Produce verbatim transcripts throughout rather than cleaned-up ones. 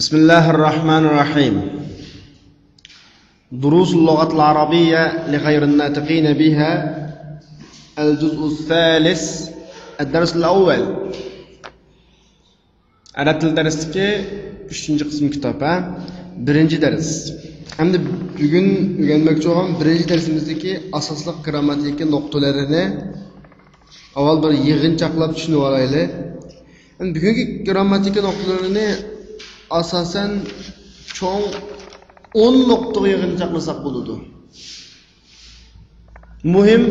بسم الله الرحمن الرحيم. دروس اللغة العربية لغير الناطقين بها، الجزء الثالث، الدرس الأول. ئەرەب تىلى دەرسلىكى ئۈچىنچى قىسىم كىتاب، ھە؟ بىرىنچى دەرس. ئەمدى بۈگۈن ئۆگەنمەكچى بولغان بىرىنچى دەرسىمىزدىكى ئاساسلىق گىرامماتىكا نۇقتىلىرىنى ئاۋۋال بىر يىغىنچاقلاپ چۈشىنىۋالايلى. ئەمدى بۈگۈنكى گىرامماتىكا نۇقتىلىرىنى ئاساسەن چوڭ ئون نۇقتىغا يىغىنچاقلىساق بولىدۇ. مۇھىم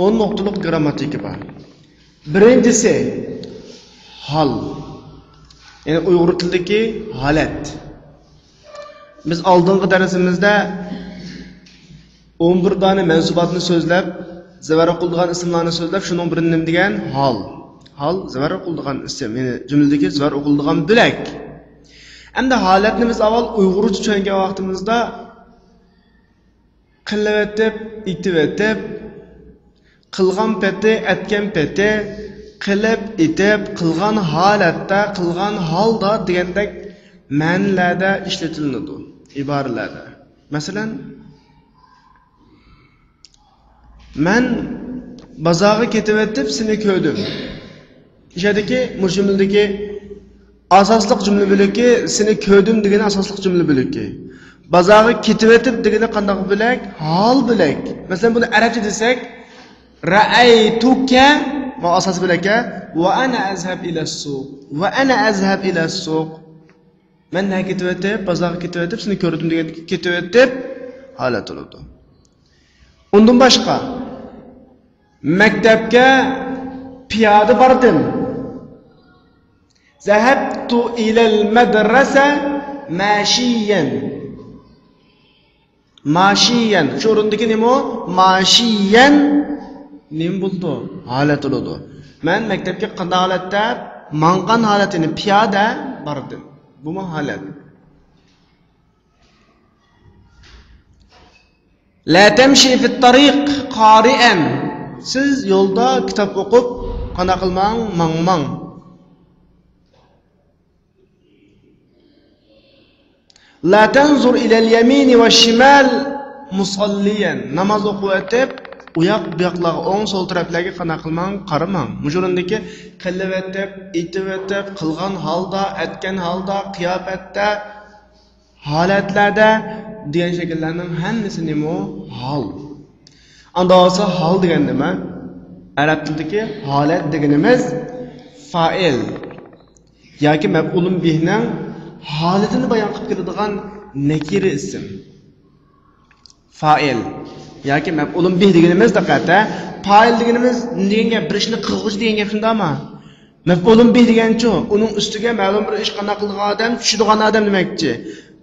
ئون نۇقتىلىق گىرامماتىكا بار. بىرىنچىسى، ھال. يەنى ئۇيغۇر تىلىدىكى ھالەت. بىز ئالدىنقى دەرسىمىزدە ئون بىر دانە مەنسۇباتنى سۆزلەپ، زەۋەر ئوقۇلىدىغان ئىسىملارنى سۆزلەپ، شۇنىڭ بىرىنى نېمە دېگەن؟ ھال. ھال زەۋەر ئوقۇلىدىغان ئىسىم، يەنى جۈملىدىكى زەۋەر ئوقۇلىدىغان بۆلەك. ئەمدى ھالەتنى بىز ئاۋۋال ئۇيغۇرچە چۈشەنگەن ۋاقتىمىزدا قىلىۋېتىپ، ئېتىۋېتىپ، قىلغان پېتى، ئەتكەن پېتى، قىلىپ، ئېتىپ، قىلغان ھالەتتە، قىلغان ھالدا دېگەندەك مەنىلەردە ئىشلىتىلىنىدۇ، ئىبارىلەردە. مەسىلەن، مەن بازارغا كېتىۋېتىپ سېنى كۆردۈم. ئىشەدىكى مۇشۇ جۈملىدىكى ئاساسلىق جۈملە بۆلىكى، سېنى كۆردۈم دېگىنى ئاساسلىق جۈملە بۆلىكى. بازارغا كېتىۋېتىپ دېگىنى قانداق بۆلەك؟ ھال بۆلەك. مەسىلەن، بۇنى ئەرەبچە دېسەك، رەئەيتۇكە بۇ ئاساسىي بۆلەك، ۋە ئەنە ئەزھەب ئىلەسسۇق. ۋە ئەنە ئەزھەب ئىلەسسۇق. مەن نەگە كېتىۋېتىپ، بازارغا كېتىۋېتىپ، سېنى كۆردۈم دېگەندىكى كېتىۋېتىپ ھالەت بولىدۇ. ئۇندىن باشقا، مەكتەپكە پىيادە باردىم. زەھەبتۇ ئىلەل مەدرەسە مەشىيەن. ماشىيەن. شۇ ئورۇندىكى نېمە ئۇ؟ ماشىيەن نېمە بولىدۇ؟ ھالەت بولىدۇ. مەن مەكتەپكە قانداق ھالەتتە؟ ماڭغان ھالەت، يەنى پىيادە باردىم. بۇمۇ ھالەت. لا تمشي في الطريق قارئا. سىز يولدا كىتاب ئوقۇپ قانداق قىلماڭ؟ ماڭماڭ. لا تنظر إلى اليمين والشمال مصليا. ناماز ئوقۇۋېتىپ، ئۇياق بۇياقلارغا، ئوڭ سول تەرەپلەرگە قانداق قىلماڭ؟ قارىماڭ. مۇشۇ ئورۇندىكى قىلىۋېتىپ، ئېتىۋېتىپ، قىلغان ھالدا، ئەتكەن ھالدا، قىياپەتتە، ھالەتلەردە دېگەن شەكىللەرنىڭ ھەممىسى نېمە ئۇ؟ ھال. ئاندا بولسا ھال دېگەن نېمە؟ ئەرەب تىلىدىكى ھالەت دېگىنىمىز فائىل ياكى مەپئۇلۇن بىھنىڭ ھالىتىنى بايان قىلىپ كېلىدىغان نەكىرە ئىسىم. فائىل ياكى مەپئۇلۇن بىھ دېگىنىمىز، دىققەت، ھە؟ پائىل دېگىنىمىز نېمە دېگەن گەپ؟ بىر ئىشنى قىلغۇچى دېگەن گەپ، شۇنداقمۇ؟ مەپئۇلۇن بىھ دېگەنچۇ؟ ئۇنىڭ ئۈستىگە مەلۇم بىر ئىش قانداق قىلىدىغان ئادەم، چۈشىدىغان ئادەم دېمەكچى.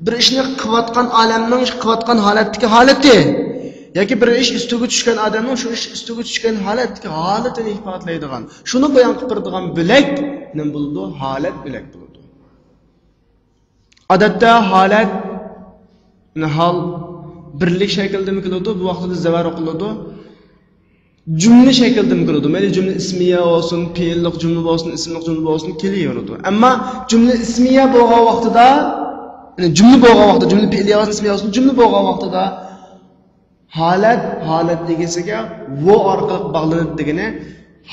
بىر ئىشنى قىلىۋاتقان ئالەمنىڭ قىلىۋاتقان ھالەتتىكى ھالىتى ياكى بىر ئىش ئۈستىگە چۈشكەن ئادەمنىڭ شۇ ئىش ئۈستىگە چۈشكەن ھالەتتىكى ھالىتىنى ئىپادىلەيدىغان، شۇنى بايان قىلىپ بېرىدىغان بۆلەك نېمە بولىدۇ؟ ھالەت بۆلەك بولىدۇ. ئادەتتە ھالەت، ھال بىرلىك شەكىلدىمۇ كېلىدۇ، بۇ ۋاقتىدا زەۋەر ئوقۇلىدۇ. جۈملە شەكىلدىمۇ كېلىدۇ. مەيلى جۈملە ئىسمىيە بولسۇن، پېئىللىق جۈملە بولسۇن، ئىسىملىق جۈملە بولسۇن، كېلىۋېرىدۇ. ئەمما جۈملە ئىسمىيە بولغان ۋاقتىدا، يەنى جۈملە بولغان ۋاقتىدا، جۈملە پېئىلىيە بولسۇن، ئىسمىيە بولسۇن، جۈملە بولغان ۋاقتىدا ھالەت، ھالەت ئىگىسىگە ۋو ئارقىلىق باغلىنىدۇ دېگىنى،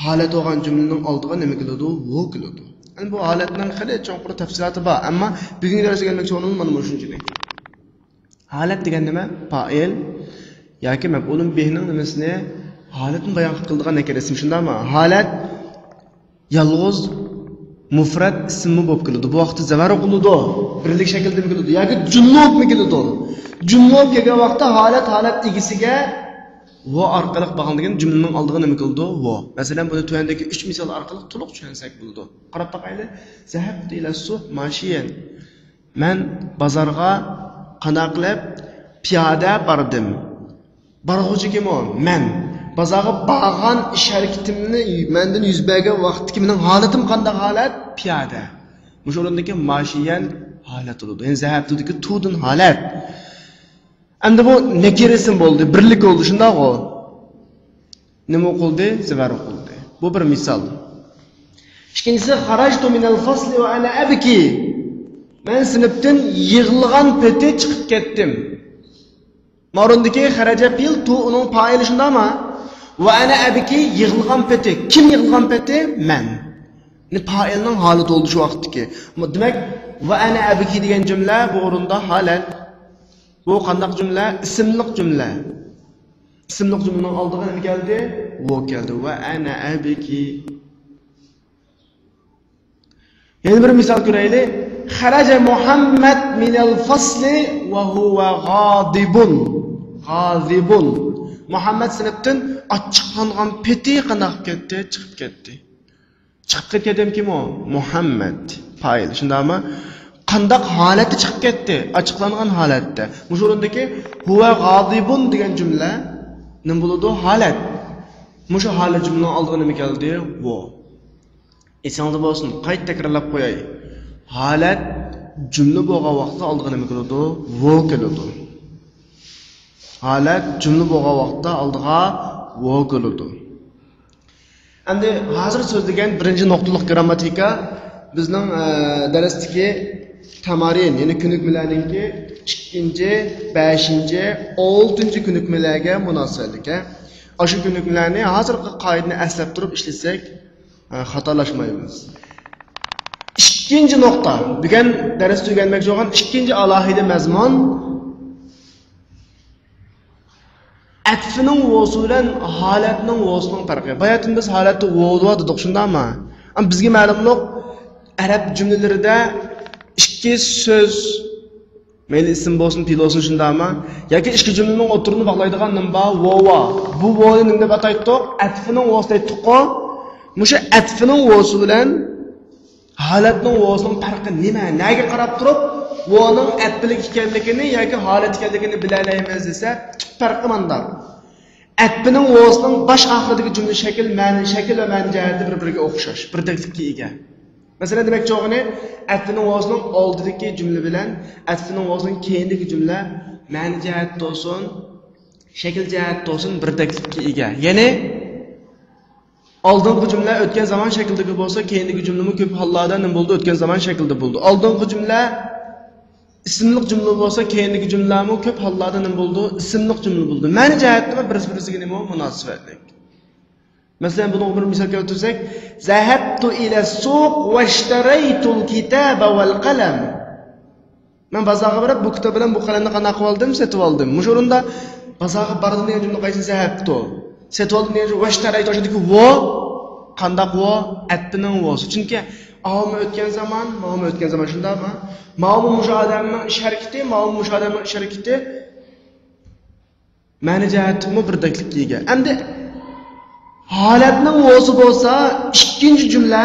ھالەت بولغان جۈملىنىڭ ئالدىغا نېمە كېلىدۇ؟ ۋو كېلىدۇ. يەنى بۇ ھالەتنىڭ خېلى چوڭقۇر تەپسىلاتى بار، ئەمما بۈگۈنكى دەرسكە كەلمەكچى بولغىنىم مانا مۇشۇنچىلىك. ھالەت دېگەن نېمە؟ پائىل ياكى مەپئۇلۇن بىھنىڭ نېمىسىنى؟ ھالىتىنى بايان قىلىدىغان نەكىرە ئىسىم، شۇنداقمۇ؟ ھالەت يالغۇز مۇفرەت ئىسىممۇ بولۇپ كېلىدۇ. بۇ ۋاقىتتا زەۋەر بولىدۇ. بىرلىك شەكىلدىمۇ كېلىدۇ ياكى جۈملە بولۇپمۇ كېلىدۇ. جۈملە بولۇپ كەلگەن ۋاقىتتا ھالەت، ھالەت ئىگىسىگە ۋو ئارقىلىق باغلىنىدىكەن، جۈملىنىڭ ئالدىغا نېمە كېلىدۇ؟ ۋو. مەسىلەن، بۇنى تۆۋەندىكى ئۈچ مىسال ئارقىلىق تولۇق چۈشەنسەك بولىدۇ. قاراپ باقايلى. زەھەبتۇ ئىلەسسۇق ماشىيەن. مەن بازارغا قانداق قىلىپ؟ پىيادە باردىم. بارغۇچى كىم ئۇ؟ مەن. بازارغا بارغان ئىش ھەرىكىتىمنى، مەندىن يۈز بەرگەن ۋاقىتتىكى مېنىڭ ھالىتىم قانداق ھالەت؟ پىيادە. مۇشۇ ئورۇندىكى ماشىيەن ھالەت بولىدۇ. يەنى زەھەبتۇدىكى تۇدىن ھالەت. ئەمدى بۇ نەكىرە ئىسىم بولدى، بىرلىك بولدى، شۇنداقغۇ؟ نېمە ئوقۇلدى؟ زەۋەر ئوقۇلدى. بۇ بىر مىسال. ئىككىنچىسى، خەرەجتۇ مىنەل فەسلى ۋە ئەنە ئەبكى. مەن سىنىپتىن يىغلىغان پېتى چىقىپ كەتتىم. مارۇندىكى خەرەجە پېئىل، تو ئۇنىڭ پائىلى، شۇنداقمۇ؟ ۋە ئەنە ئەبكى، يىغلىغان پېتى. كىم يىغلىغان پېتى؟ مەن. يەنى پائىلنىڭ ھالىتى بولدى شۇ ۋاقىتتىكى. دېمەك، ۋە ئەنە ئەبكى دېگەن جۈملە بۇ ئورۇندا ھالەت. بۇ قانداق جۈملە؟ ئىسىملىق جۈملە. ئىسىملىق جۈملىنىڭ ئالدىغا نېمە كەلدى؟ ۋو كەلدى. ۋە ئەنە ئەبكى. يەنە بىر مىسال كۆرەيلى. خەرەجە مۇھەممەد مىنەل فەسلى ۋە ھۇۋە غازىبۇن. غازىبۇن. مۇھەممەد سىنىپتىن ئاچچىقلانغان پېتى قانداق كەتتى؟ چىقىپ كەتتى. چىقىپ كەتكەن ئادەم كىم ئۇ؟ مۇھەممەد. پائىل. شۇنداقمۇ؟ قانداق ھالەتتە چىقىپ كەتتى؟ ئاچچىقلانغان ھالەتتە. مۇشۇ ئورۇندىكى ھۇۋە غازىبۇن دېگەن جۈملە نېمە بولىدۇ؟ ھالەت. مۇشۇ ھالەت جۈملىنىڭ ئالدىغا نېمە كەلدى؟ ۋو. ئېسىڭىزدە بولسۇن، قايتا تەكرارلاپ قوياي. ھالەت جۈملە بولغان ۋاقىتتا ئالدىغا نېمە كېلىدۇ؟ ۋو كېلىدۇ. ھالەت جۈملە بولغان ۋاقىتتا ئالدىغا ۋو كېلىدۇ. ئەمدى ھازىر سۆزلىگەن بىرىنچى نۇقتىلىق گرامماتىكا بىزنىڭ، ئە، دەرستىكى تامارىن، يەنى كۆنۈكمىلەرنىڭكى ئىككىنچى، بەشىنچى، ئالتىنچى كۆنۈكمىلەرگە مۇناسىۋەتلىك. ئاشۇ كۆنۈكمىلەرنى ھازىرقى قائىدىنى ئەسلەپ تۇرۇپ ئىشلىسەك، ئە، خاتالاشمايمىز. ئىككىنچى نۇقتا، بۈگۈن دەرستە ئۆگەنمەكچى بولغان ئىككىنچى ئالاھىدە مەزمۇن، ئەتفىنىڭ ۋوسى بىلەن ھالەتنىڭ ۋوسىنىڭ پەرقى. باياتىن بىز ھالەتتە ۋو دېدۇق، شۇنداقمۇ؟ ئەمما بىزگە مەلۇملۇق، ئەرەب جۈملىلىرىدە ئىككى سۆز، مەيلى ئىسىم بولسۇن، پېئىل بولسۇن، شۇنداقمۇ؟ ياكى ئىككى جۈملىنىڭ ئوتتۇرىنى باغلايدىغان نېمە بار؟ ۋو بار. بۇ ۋونى نېمە دەپ ئاتايتتۇق؟ ئەتفىنىڭ ۋوسى دەيتتۇققۇ. مۇشۇ ئەتفىنىڭ ۋوسى بىلەن ھالەتنىڭ ۋوسىنىڭ پەرقى نېمە؟ نەگە قاراپ تۇرۇپ ۋونىڭ ئەتفىلىك ئىكەنلىكىنى ياكى ھالەت ئىكەنلىكىنى بىلەلەيمىز دېسە، تۈپ پەرقى مانداق. ئەتفىنىڭ ۋوسىنىڭ باش ئاخىرىدىكى جۈملە شەكىل، مەنە، شەكىل ۋە مەنە جەھەتتە بىر-بىرىگە ئوخشاش، بىردەكلىككە ئىگە. مەسىلەن، دېمەكچى بولغىنى، ئەتفىنىڭ ۋوسىنىڭ ئالدىدىكى جۈملە بىلەن ئەتفىنىڭ ۋوسىنىڭ كەينىدىكى جۈملە مەنە جەھەتتە بولسۇن، شەكىل جەھەتتە بولسۇن، بىردەكلىككە ئىگە. يەنى، ئالدىنقى جۈملە ئۆتكەن زامان شەكلىدىكى بولسا، كەينىدىكى جۈملىمۇ كۆپ ھاللاردا نېمە بولىدۇ؟ ئۆتكەن زامان شەكلىدە بولىدۇ. ئالدىنقى جۈملە ئىسىملىق جۈملە بولسا، كەينىدىكى جۈملىمۇ كۆپ ھاللاردا نېمە بولىدۇ؟ ئىسىملىق جۈملە بولىدۇ. مەنە جەھەتتىمۇ بىرسى-بىرسىگە نېمە؟ مۇناسىۋەتلىك. مەسىلەن، بۇنىڭغا بىر مىسال كەلتۈرسەك، ذهبت إلى السوق واشتريت الكتاب والقلم. مەن بازارغا بېرىپ، بۇ كىتاب بىلەن بۇ قەلەمنى قانداق قىلىۋالدىم؟ سېتىۋالدىم. مۇشۇ ئورۇندا بازارغا باردىم دېگەن جۈملە قايسى؟ ذهبت. سېتىۋالدىم دېگەن جۈملە، واشتريت، ئاشۇدىكى ۋو قانداق ۋو؟ ئەتفىنىڭ ۋوسى. چۈنكى ئاۋۇمۇ ئۆتكەن زامان، ماۋۇمۇ ئۆتكەن زامان، شۇنداقمۇ؟ ماۋۇمۇ مۇشۇ ئادەمنىڭ ئىش ھەرىكىتى، ماۋۇمۇ مۇشۇ ئادەمنىڭ ئىش ھەرىكىتى. مەنە جەھەتتىنمۇ بىردەكلىككە ئىگە. ئەمدى ھالەتنىڭ ۋوسى بولسا، ئىككىنچى جۈملە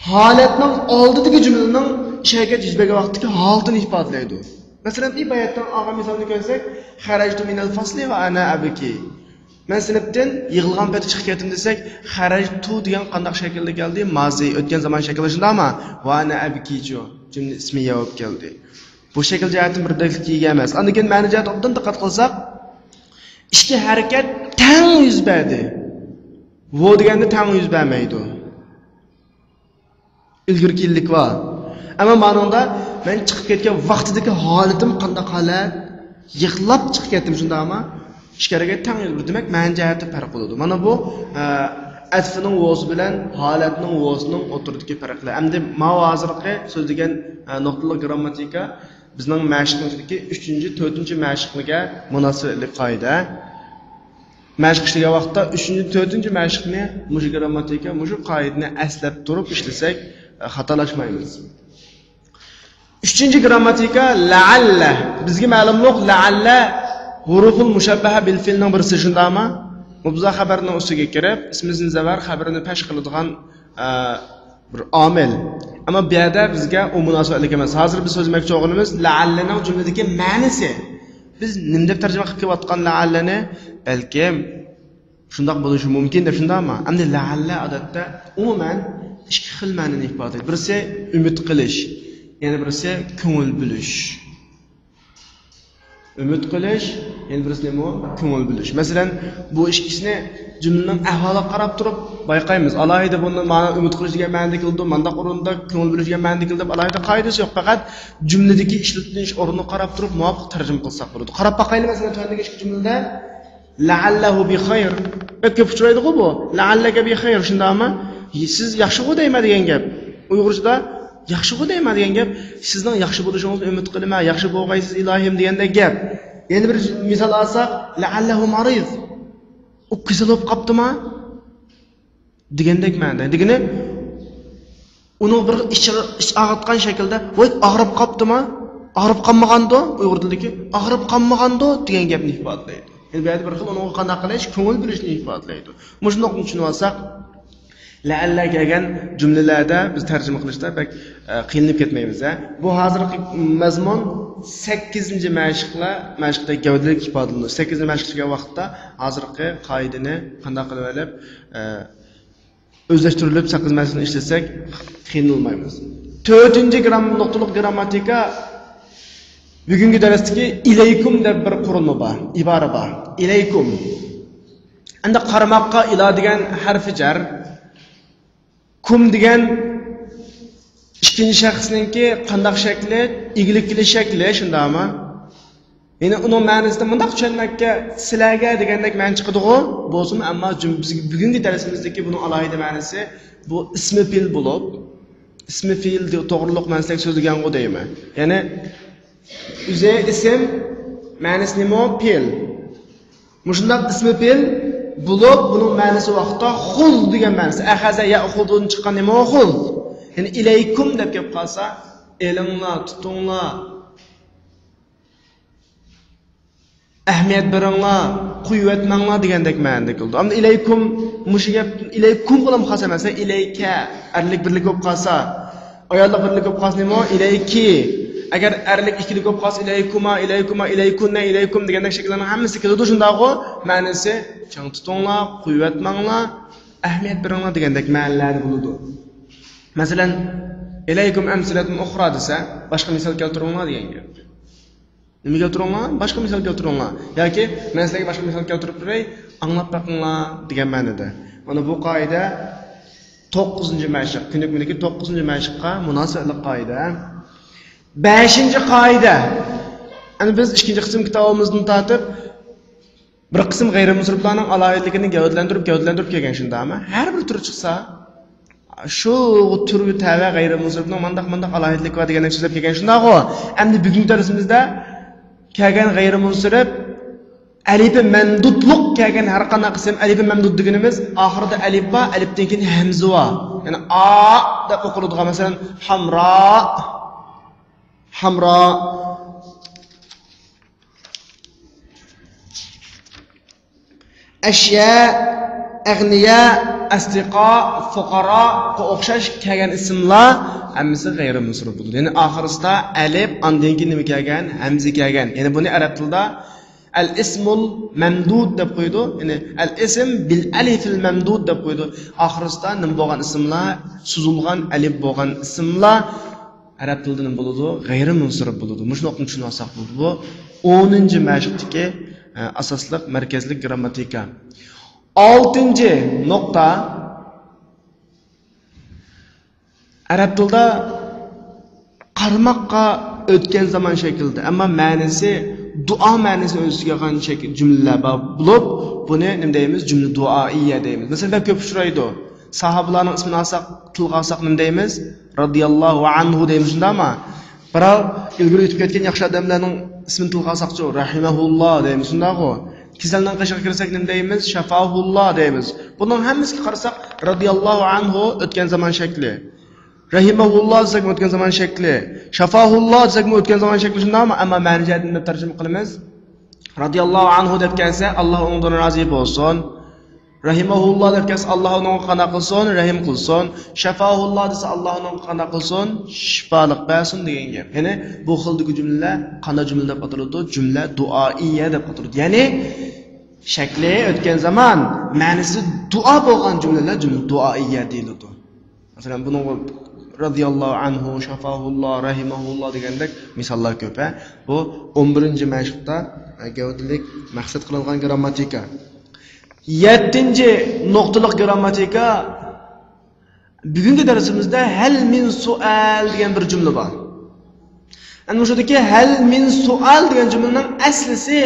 ھالەتنىڭ ئالدىدىكى جۈملىنىڭ ئىش ھەرىكەت يۈز بەرگەن ۋاقىتتىكى ھالىتىنى ئىپادىلەيدۇ. مەسىلەن، باياتتىن ئالغان مىسالنى كۆرسەك، خەرەجتۇ مىنەل فەسلى ۋە ئەنە ئەبكى. مەن سىنىپتىن يىغلىغان پېتى چىقىپ كەتتىم دېسەك، خەرەجتۇ دېگەن قانداق شەكىلدە كەلدى؟ مازى، ئۆتكەن زامان شەكلى، شۇنداقمۇ؟ ۋە ئەنە ئەبكىچۇ، جۈملە ئىسمىيە بولۇپ كەلدى. بۇ شەكىل جەھەتتىن بىردەكلىككە ئىگە ئەمەس. ئاندىن كېيىن مەنە جەھەتتىن ئوبدان دىققەت قىلساق، ئىككى ھەرىكەت تەڭ يۈز بەردى. ۋو دېگەندە تەڭ يۈز بەرمەيدۇ. ئىلگىرى كېيىنلىك بار. ئەمما مانىڭدا مەن چىقىپ كەتكەن ۋاقتىدىكى ھالىتىم قانداق ھالەت؟ يىغلاپ چىقىپ كەتتىم، شۇنداقمۇ؟ ئىككى ھەرىكەت تەڭ يۈز بەردى. دېمەك، مەنە جەھەتتە پەرق بولىدۇ. مانا بۇ، ئە، ئەتفىنىڭ ۋوسى بىلەن ھالەتنىڭ ۋوسىنىڭ ئوتتۇرىدىكى پەرقلەر. ئەمدى ماۋۇ ھازىرقى سۆزلىگەن، ئە، نۇقتىلىق گرامماتىكا بىزنىڭ مەشىقنىڭ ئىچىدىكى ئۈچىنچى، تۆتىنچى مەشىقنىگە مۇناسىۋەتلىك قائىدە. مەشىق ئىشلىگەن ۋاقىتتا ئۈچىنچى، تۆتىنچى مەشىقنى مۇشۇ گرامماتىكا، مۇشۇ قائىدىنى ئەسلەپ تۇرۇپ ئىشلىسەك، ئە، خاتالاشمايمىز. ئۈچىنچى گرامماتىكا لەئەللە. بىزگە مەلۇملۇق، لەئەللە ھۇرۇفۇل مۇشەببەھە بىل فىئلنىڭ بىرسى، شۇنداقمۇ؟ مۇبتەدا خەبەرنىڭ ئۈستىگە كىرىپ، ئىسمى زىن زەبەر خەبىرىنى پەش قىلىدىغان، ئە، بىر ئامىل. ئەمما بۇ يەردە بىزگە ئۇ مۇناسىۋەتلىك ئەمەس. ھازىر بىز سۆزلىمەكچى بولغىنىمىز لەئەللىنىڭ جۈملىدىكى مەنىسى. بىز نېمە دەپ تەرجىمە قىلىپ كېلىۋاتقان لەئەللىنى؟ بەلكىم شۇنداق بولۇشى مۇمكىن دەپ، شۇنداقمۇ؟ ئەمدى لەئەللە ئادەتتە ئومۇمەن ئىككى خىل مەنىنى ئىپادىلەيدۇ. بىرسى ئۈمىد قىلىش، يەنە بىرسى كۆڭۈل بۆلۈش. ئۈمىد قىلىش، يەنە بىرسى نېمە؟ كۆڭۈل بۆلۈش. مەسىلەن، بۇ ئىككىسىنى جۈملىنىڭ ئەھۋالىغا قاراپ تۇرۇپ بايقايمىز. ئالاھىدە بۇنى مانا ئۈمىد قىلىش دېگەن مەنىدە كېلىدۇ، مانداق ئورۇندا كۆڭۈل بۆلۈش دېگەن مەنىدە كېلىدۇ دەپ ئالاھىدە قائىدىسى يوق. پەقەت جۈملىدىكى ئىشلىتىلىش ئورنىغا قاراپ تۇرۇپ مۇۋاپىق تەرجىمە قىلساق بولىدۇ. قاراپ باقايلى، مەسىلەن، تۆۋەندىكى ئىككى جۈملىدە لەئەللەھۇ بىخەير. بەك كۆپ ئۇچرايدىغۇ بۇ. لەئەللەكە بىخەير، شۇنداقمۇ؟ سىز ياخشىغۇ دەيمەن دېگەن گەپ. ئۇيغۇرچىدا ياخشىغۇ دەيمەن دېگەن گەپ. سىزنىڭ ياخشى بولۇشىڭىزنى ئۈمىد قىلىمەن، ياخشى بولغايسىز ئىلاھىم دېگەندەك گەپ. يەنە بىر مىسال ئالساق، لەئەللەھۇ مەرىز. ئۇ كېسەل بولۇپ قاپتىما؟ دېگەندەك مەنىدە. دېگىنى، ئۇنىڭ بىر ئىچ، ئىچ ئاغرىتقان شەكىلدە، ۋاي، ئاغرىپ قاپتىما؟ ئاغرىپ قالمىغاندۇ؟ ئۇيغۇر تىلىدىكى ئاغرىپ قالمىغاندۇ دېگەن گەپنى ئىپادىلەيدۇ. يەنى بۇ يەردە بىر خىل ئۇنىڭغا قانداق قىلىش، كۆڭۈل بۆلۈشنى ئىپادىلەيدۇ. مۇشۇنداق چۈشىنىۋالساق، لەئەللە كەلگەن جۈملىلەردە بىز تەرجىمە قىلىشتا بەك، ئە، قىينىلىپ كەتمەيمىز، ھە. بۇ ھازىرقى مەزمۇن سەككىزىنچى مەشىقلەر، مەشىقتە گەۋدىلىك ئىپادىلىنىدۇ. سەككىزىنچى مەشىق كەلگەن ۋاقىتتا ھازىرقى قائىدىنى قانداق قىلىۋېلىپ، ئە، ئۆزلەشتۈرۈلۈپ سەككىز مەشىقنى ئىشلەتسەك قىينىلمايمىز. تۆتىنچى گرام-، نۇقتىلىق گرامماتىكا بۈگۈنكى دەرستىكى ئىلەيكۇم دەپ بىر قۇرۇلما بار، ئىبارە بار. ئىلەيكۇم. ئەمدى قارىماققا ئىلا دېگەن ھەرپى جەر. كۇم دېگەن ئىككىنچى شەخسنىڭكى قانداق شەكلى؟ ئىگىلىك قىلىش شەكلى، شۇنداقمۇ؟ يەنى ئۇنىڭ مەنىسىنى مۇنداق چۈشەنمەككە، سىلەرگە دېگەندەك مەنە چىقىدىغۇ. بولسىمۇ، ئەمما جۈم-، بىز بۈگۈنكى دەرسىمىزدىكى بۇنىڭ ئالاھىدە مەنىسى، بۇ ئىسمى پېئىل بولۇپ، ئىسمى پېئىل دې-، توغرۇلۇق مەنىسىدەك سۆزلىگەنغۇ دەيمەن. يەنى ئۆزى ئىسىم، مەنىسى نېمە؟ پېئىل. مۇشۇنداق ئىسمى پېئىل بولۇپ، بۇنىڭ مەنىسى ۋاقىتتا خۇز دېگەن مەنىسى. ئەخەزە يەخۇزدىن چىققان نېمە؟ خۇز. يەنى ئىلەيكۇم دەپ كەپ قالسا، ئېلىڭلار، تۇتۇڭلار، ئەھمىيەت بېرىڭلار، قويۇۋەتمەڭلار دېگەندەك مەنىدە كېلىدۇ. ئەمدى ئىلەيكۇم، مۇشۇ گەپ ئىلەيكۇمغىلا خاس ئەمەس، ئىلەيكە، ئەرلىك بىرلىك بولۇپ قالسا، ئاياللىق بىرلىك بولۇپ قالسا نېمە؟ ئىلەيكى. ئەگەر ئەرلىك ئىككىلىك بولۇپ قالسا، ئىلەيكۇما، ئىلەيكۇنە، ئىلەيكۇم دېگەندەك شەكىللەرنىڭ ھەممىسى كېلىدۇ، شۇنداقغۇ؟ مەنىسى چىڭ تۇتۇڭلار، قويۇۋەتمەڭلار، ئەھمىيەت بېرىڭلار دېگەندەك مەنىلەردە بولىدۇ. مەسىلەن، ئىلەيكۇم ئەمسىلەتۇن ئۇخرا دېسە، باشقا مىسال كەلتۈرۈڭلار دېگەن گەپ. نېمە كەلتۈرۈڭلار؟ باشقا مىسال كەلتۈرۈڭلار. ياكى مەن سىلەرگە باشقا مىسال كەلتۈرۈپ بېرەي، ئاڭلاپ بېقىڭلار دېگەن مەنىدە. مانا بۇ قائىدە توققۇزىنچى مەشىق، كۆنۈكمىدىكى توققۇزىنچى مەشىققە مۇناسىۋەتلىك قائىدە. بەشىنچى قائىدە. ئەمدى بىز ئىككىنچى قىسىم كىتابىمىزدىن تارتىپ بىر قىسىم غەيرىي مۇنسەرىپلارنىڭ ئالاھىدىلىكىنى گەۋدىلەندۈرۈپ، گەۋدىلەندۈرۈپ كەلگەن شۇنداقمۇ؟ ھەر بىر تۈر چىقسا، شۇ تۈرگە تەۋە غەيرىي مۇنسەرىپنىڭ مانداق، مانداق ئالاھىدىلىكى بار دېگەندەك سۆزلەپ كەلگەن شۇنداقغۇ؟ ئەمدى بۈگۈنكى دەرسىمىزدە كەلگەن غەيرىي مۇنسەرىپ، ئەلىپى مەمدۇدلۇق كەلگەن ھەر قانداق قىسىم، ئەلىپى مەمدۇد دېگىنىمىز ئاخىرىدا ئەلىپ بار، ئەلىپتىن كېيىن ھەمزە بار. يەنى ئا دەپ ئوقۇلىدىغان، مەسىلەن، ھامرا، ھامرا. ئەشيا، ئەغنىيا، ئەسدىقا، فۇقارا، بۇ ئوخشاش كەلگەن ئىسىملار ھەممىسى غەيرىي مۇنسەرىپ بولىدۇ. يەنى ئاخىرىسىدا ئەلىپ، ئاندىن كېيىن نېمە كەلگەن؟ ھەمزە كەلگەن. يەنى بۇنى ئەرەب تىلىدا ئەل ئىسمۇل مەمدۇد دەپ قويىدۇ. يەنى ئەل ئىسم بىل ئەلىفىل مەمدۇد دەپ قويىدۇ. ئاخىرىسىدا نېمە بولغان ئىسىملار؟ سوزۇلغان ئەلىپ بولغان ئىسىملار. ئەرەب تىلىدا نېمە بولىدۇ؟ غەيرىي مۇنسەرىپ بولىدۇ. مۇشۇنى ئوقۇپ چۈشىنىۋالساق بولىدۇ. بۇ ئونىنچى مەشىقتىكى، ئە، ئاساسلىق مەركەزلىك گرامماتىكا. ئالتىنچى نۇقتا. ئەرەب تىلىدا قارىماققا ئۆتكەن زامان شەكلىدە، ئەمما مەنىسى دۇئا مەنىسىنى ئۆز ئىچىگە ئالغان شەكىل، جۈملىلەر بار بولۇپ، بۇنى نېمە دەيمىز؟ جۈملە دۇئائىيە دەيمىز. مەسىلەن، بەك كۆپ ئۇچرايدۇ. ساھابىلارنىڭ ئىسمىنى ئالساق، تىلغا ئالساق نېمە دەيمىز؟ رەزىياللاھۇ ئەنھۇ دەيمىز، شۇنداقمۇ؟ بىراۋ ئىلگىرى ئۆتۈپ كەتكەن ياخشى ئادەملەرنىڭ ئىسمىنى تىلغا ئالساقچۇ، رەھىمەھۇللا دەيمىز، شۇنداقغۇ؟ كېسەلنىڭ قېشىغا كىرسەك نېمە دەيمىز؟ شەفاھۇللا دەيمىز. بۇنىڭ ھەممىسىگە قارىساق، رەزىياللاھۇ ئەنھۇ ئۆتكەن زامان شەكلى. رەھىمەھۇللا دېسەكمۇ ئۆتكەن زامان شەكلى. شەفاھۇللا دېسەكمۇ ئۆتكەن زامان شەكلى، شۇنداقمۇ؟ ئەمما مەنە جەھەتتىن دەپ تەرجىمە قىلىمىز. رەزىياللاھۇ ئەنھۇ دەپ كەلسە، ئاللا ئۇنىڭدىن رازى بولسۇن. رەھىمەھۇللا دەپ كەلسە، ئاللا ئۇنىڭغا قانداق قىلسۇن؟ رەھىم قىلسۇن. شەفاھۇللا دېسە، ئاللا ئۇنىڭغا قانداق قىلسۇن؟ شىپالىق بەرسۇن دېگەن گەپ. يەنى بۇ خىلدىكى جۈملىلەر قانداق جۈملە دەپ ئاتىلىدۇ؟ جۈملە دۇئائىيە دەپ ئاتىلىدۇ. يەنى شەكلى ئۆتكەن زامان، مەنىسى دۇئا بولغان جۈملىلەر جۈملە دۇئائىيە دېيىلىدۇ. مەسىلەن، بۇنىڭغا رەزىياللاھۇ ئەنھۇ، شەفاھۇللا، رەھىمەھۇللا دېگەندەك مىساللار كۆپ، ھە. بۇ ئون بىرىنچى مەشىقتا، ئە، گەۋدىلىك مەقسەت قىلىنغان گرامماتىكا. يەتتىنچى نۇقتىلىق گىرامماتىكا. بۈگۈنكى دەرسىمىزدە ھەل مىن سوئال دېگەن بىر جۈملە بار. ئەنە مۇشۇدىكى ھەل مىن سوئال دېگەن جۈملىنىڭ ئەسلىسى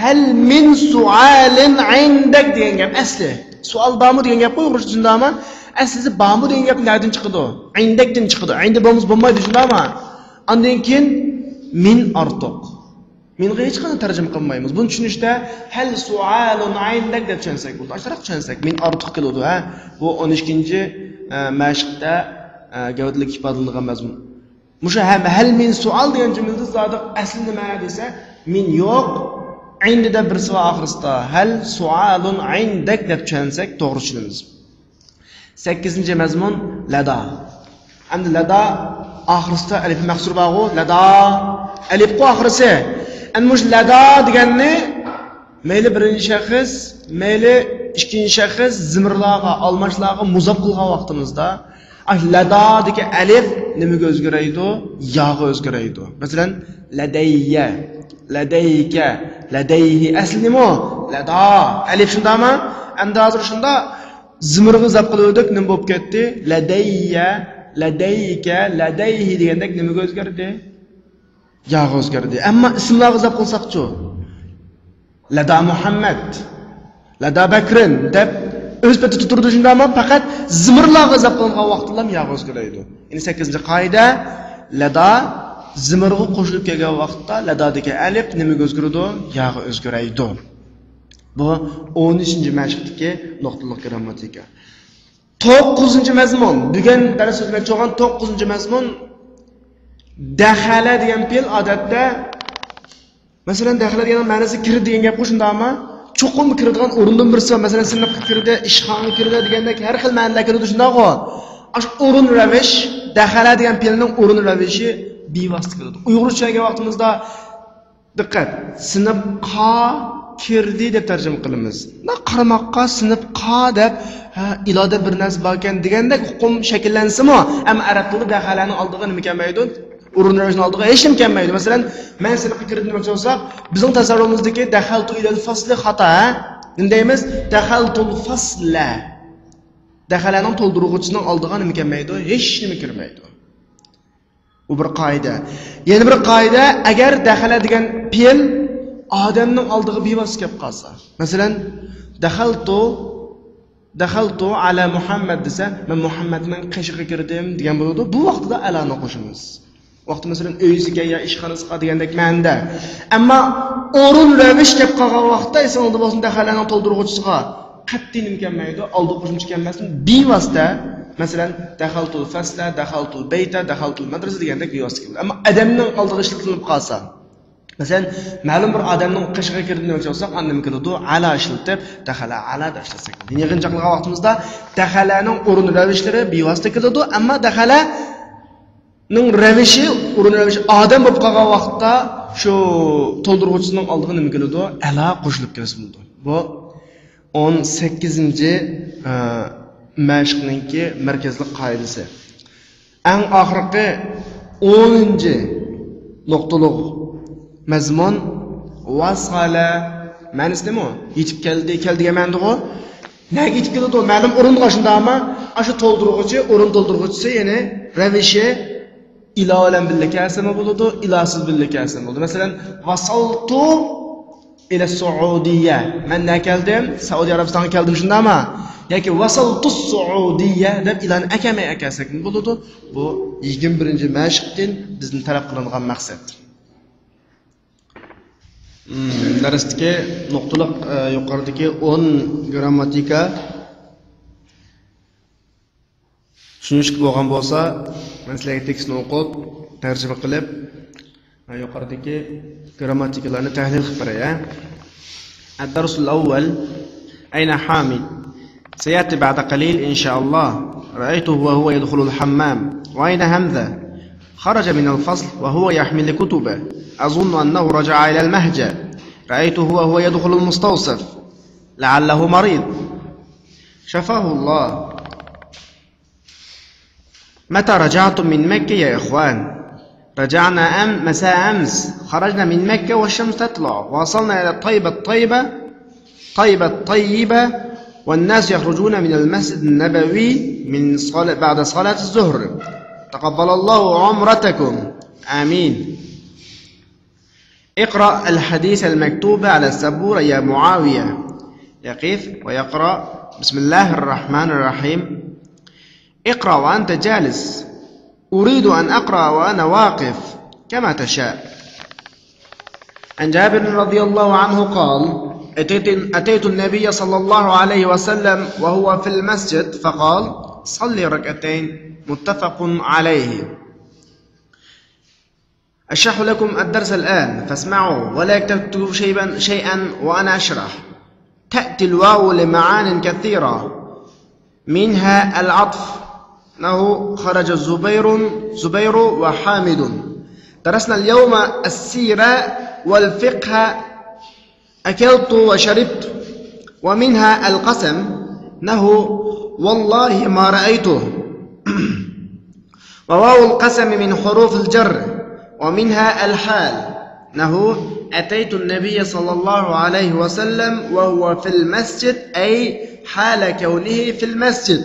ھەل مىن سوئالىن ئىندەك دېگەن گەپ ئەسلى. سوئال بارمۇ دېگەن گەپقۇ ئۇيغۇرچە، شۇنداقمۇ؟ ئەسلىسى بارمۇ دېگەن گەپ نەدىن چىقىدۇ؟ ئىندەكتىن چىقىدۇ. ئىندە بولمىسا بولمايدۇ، شۇنداقمۇ؟ ئاندىن كېيىن مىن ئارتۇق. مىنغا ھېچقانداق تەرجىمە قىلمايمىز. بۇنى چۈشىنىشتە ھەل سوئالۇن ئىندەك دەپ چۈشەنسەك بولىدۇ. ئاشۇنداق چۈشەنسەك، مىن ئارتۇق كېلىدۇ، ھە؟ بۇ ئون ئىككىنچى، ئە، مەشىقتە، ئە، گەۋدىلىك ئىپادىلىنىدىغان مەزمۇن. مۇشۇ ھەم، ھەل مىن سوئال دېگەن جۈملىدە زادى ئەسلى نېمە دېسە، مىن يوق، ئىندە دەپ بىرسى بار ئاخىرسىدا. ھەل سوئالۇن ئىندەك دەپ چۈشەنسەك توغرا چۈشىنىمىز. سەككىزىنچى مەزمۇن لەدا. ئەمدى لەدا ئاخىرسىدا ئەلىپ مەخسۇر بارغۇ، لەدا. ئەلىپقۇ ئاخىرسى. ئەمدى مۇشۇ لەدا دېگەننى مەيلى بىرىنچى شەخس، مەيلى ئىككىنچى شەخس زىمىرلارغا، ئالماشلارغا مۇزاپ قىلغان ۋاقتىمىزدا، ئاشۇ لەدادىكى ئەلىپ نېمىگە ئۆزگىرەيدۇ؟ ياغا ئۆزگىرەيدۇ. مەسىلەن، لەدەييە، لەدەيكە، لەدەيھى. ئەسلى نېمە ئۇ؟ لەدا. ئەلىپ شۇنداقمۇ؟ ئەمدى ھازىر شۇنداق زىمىرغا زاپ قىلىۋەردۇق، نېمە بولۇپ كەتتى؟ لەدەييە، لەدەيكە، لەدەيھى دېگەندەك نېمىگە ئۆزگەردى؟ ياغا ئۆزگەردى. ئەمما ئىسىملارغا زاپ قىلساقچۇ؟ لەدا مۇھەممەد، لەدا بەكرىن دەپ ئۆز پېتىدە تۇرىدۇ، شۇنداقمۇ؟ پەقەت زىمىرلارغا زاپ قىلىنغان ۋاقىتتىلا ياغا ئۆزگىرەيدۇ. يەنى سەككىزىنچى قائىدە، لەدا زىمىرغا قوشۇلۇپ كەلگەن ۋاقىتتا لەدادىكى ئەلىپ نېمىگە ئۆزگىرىدۇ؟ ياغا ئۆزگىرەيدۇ. بۇ ئون ئۈچىنچى مەشىقتىكى نۇقتىلىق گىرامماتىكا. توققۇزىنچى مەزمۇن. بۈگۈن دەرس ئۆتمەكچى بولغان توققۇزىنچى مەزمۇن. دەخەلە دېگەن پېئىل ئادەتتە، مەسىلەن، دەخەلە دېگەننىڭ مەنىسى كىردى دېگەن گەپقۇ، شۇنداقمۇ؟ چوقۇم كىرىدىغان ئورۇندىن بىرسى بار. مەسىلەن، سىنىپقا كىردى، ئىشخانىغا كىردى دېگەندەك ھەر خىل مەنىلەر كېلىدۇ، شۇنداققۇ؟ ئاشۇ ئورۇن رەۋىش، دەخەلە دېگەن پېئىلنىڭ ئورۇن رەۋىشى بىۋاسىتە كېلىدۇ. ئۇيغۇرچە چۈشەنگەن ۋاقتىمىزدا دىققەت، سىنىپقا كىردى دەپ تەرجىمە قىلىمىز. مۇنداق قارىماققا سىنىپقا دەپ، ھە، ئىلادا بىر نەرسە باركەن دېگەندەك ئۇقۇم شەكىللەنسىمۇ، ئەمما ئەرەب تىلىدا دەخەلەنىڭ ئالدىغا نېمە كەلمەيدۇ؟ ئورۇن رەۋىشنىڭ ئالدىغا ھېچنېمە كەلمەيدۇ. مەسىلەن، مەن سىنىپقا كىردىم دېمەكچى بولساق، بىزنىڭ تەسەۋۋۇرىمىزدىكى دەخەلتۇ ئىلەل فەسلى خاتا، ھە؟ نېمە دەيمىز؟ دەخەلتۇل فەسلە. دەخەلەنىڭ تولدۇرغۇچىسىنىڭ ئالدىغا نېمە كەلمەيدۇ؟ ھېچنېمە كىرمەيدۇ. بۇ بىر قائىدە. يەنە بىر قائىدە، ئەگەر دەخەلە دېگەن پېئىل ئادەمنىڭ ئالدىغا بىۋاسىتە كەپ قالسا. مەسىلەن، دەخەلتۇ، دەخەلتۇ ئەلە مۇھەممەد دېسە، مەن مۇھەممەدنىڭ قېشىغا كىردىم دېگەن بولىدۇ. بۇ ۋاقتىدا ئەلانى قوشىمىز. ۋاقتى، مەسىلەن، ئۆيىسىگە يا ئىشخانىسىغا دېگەندەك مەنىدە. ئەمما ئورۇن رەۋىش كەپ قالغان ۋاقىتتا ئېسىڭىزدە بولسۇن، دەخەلەنىڭ تولدۇرغۇچىسىغا قەتئىي نېمە كەلمەيدۇ، ئالدى قوشۇمچە كەلمەستىن، بىۋاسىتە، مەسىلەن، دەخەلتۇل فەسلە، دەخەلتۇل بەيتە، دەخەلتۇل مەدرىسە دېگەندەك بىۋاسىتە كېلىدۇ. ئەمما ئادەمنىڭ ئالدىغا ئىشلىتىلىپ قالسا، مەسىلەن، مەلۇم بىر ئادەمنىڭ قېشىغا كىردى دېمەكچى بولساق، ئاندىن نېمە كېلىدۇ؟ ئەلا ئىشلىتىپ، دەخەلە ئەلا دەپ ئىشلەتسەك. يىغىنچاقلىغان ۋاقتىمىزدا دەخەلەنىڭ ئورۇن رەۋىشلىرى بىۋاسىتە كېلىدۇ، ئەمما دەخەلە نىڭ رەۋىشى، ئورۇن رەۋىشى ئادەم بولۇپ قالغان ۋاقىتتا شۇ تولدۇرغۇچىسىنىڭ ئالدىغا نېمە كېلىدۇ؟ ئەلا قوشۇلۇپ كەلسە بولىدۇ. بۇ ئون سەككىزىنچى، ئە، مەشىقنىڭكى مەركەزلىك قائىدىسى. ئەڭ ئاخىرقى ئونىنچى نۇقتىلىق مەزمۇن ۋاسالە. مەنىسى نېمە؟ يېتىپ كەلدى، كەلدى دېگەن مەنىدىغۇ. نەگە يېتىپ كېلىدۇ؟ مەلۇم ئورۇنغا، شۇنداقمۇ؟ ئاشۇ تولدۇرغۇچى، ئورۇن تولدۇرغۇچىسى، يەنى رەۋىشى ئىلا بىلەن بىللە كەلسىمۇ بولىدۇ، ئىلاسىز بىللە كەلسىمۇ بولىدۇ. مەسىلەن، ۋاسالتۇ ئىلە سۇئۇدىيە. مەن نەگە كەلدىم؟ سەئۇدى ئەرەبىستانغا كەلدىم، شۇنداقمۇ؟ ياكى ۋاسالتۇ سۇئۇدىيە دەپ ئىلانى ئەكەلمەي ئەكەلسەكمۇ بولىدۇ. بۇ يىگىرمە بىرىنچى مەشىقتىن بىزدىن تەلەپ قىلىنغان مەقسەت. مم، دەرستىكى نۇقتىلىق، ئە، يۇقىرىدىكى ئون گىرامماتىكا چۈشىنىشلىك بولغان بولسا، مەن سىلەرگە تېكىستنى ئوقۇپ، تەرجىمە قىلىپ، ئە، يۇقىرىدىكى گىرامماتىكىلارنى تەھلىل قىلىپ بېرەي، ھە؟ الدرس الأول. أين حامد؟ سيأتي بعد قليل إن شاء الله. رأيته وهو يدخل الحمام. وأين همزة؟ خرج من الفصل وهو يحمل كتبه. أظن أنه رجع إلى المهجر. رأيته وهو يدخل المستوصف. لعله مريض. شفاه الله. متى رجعتم من مكة يا إخوان؟ رجعنا أم-، مساء أمس. خرجنا من مكة والشمس تطلع. وصلنا إلى طيبة، طيبة. الطيبة الطيبة، والناس يخرجون من المسجد النبوي من صلاة، بعد صلاة الظهر. تقبل الله عمرتكم. آمين. اقرأ الحديث المكتوب على السبورة يا معاوية. يقف ويقرأ: بسم الله الرحمن الرحيم. اقرأ وأنت جالس. أريد أن أقرأ وأنا واقف، كما تشاء. عن جابر رضي الله عنه قال: أتيت، أتيت النبي صلى الله عليه وسلم وهو في المسجد فقال: صل ركعتين. متفق عليه. أشرح لكم الدرس الآن فاسمعوا ولا تكتبوا شيئا، شيئا وأنا أشرح. تأتي الواو لمعان كثيرة، منها العطف، أنه خرج زبير، زبير وحامد. درسنا اليوم السيرة والفقه، أكلت وشربت، ومنها القسم، أنه والله ما رأيته. وواو القسم من حروف الجر، ومنها الحال، أنه أتيت النبي صلى الله عليه وسلم وهو في المسجد، أي حال كونه في المسجد.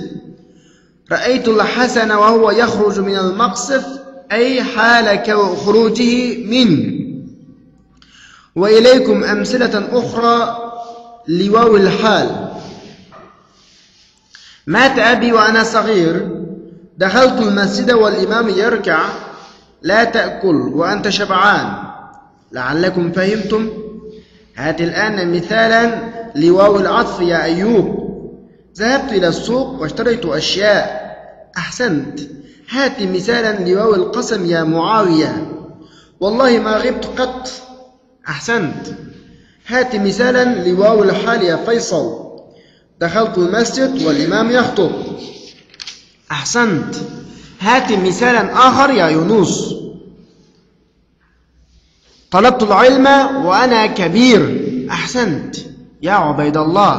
رأيت الحسن وهو يخرج من المقصف، أي حال كو-، خروجه منه. وإليكم أمثلة أخرى لواو الحال. مات أبي وأنا صغير، دخلت المسجد والإمام يركع، لا تأكل وأنت شبعان. لعلكم فهمتم. هات الآن مثالا لواو العطف يا أيوب. ذهبت إلى السوق واشتريت أشياء. أحسنت. هات مثالا لواو القسم يا معاوية. والله ما غبت قط. أحسنت. هات مثالا لواو الحال يا فيصل. دخلت المسجد والإمام يخطب. أحسنت. هات مثالا آخر يا يونس. طلبت العلم وأنا كبير. أحسنت. يا عبيد الله،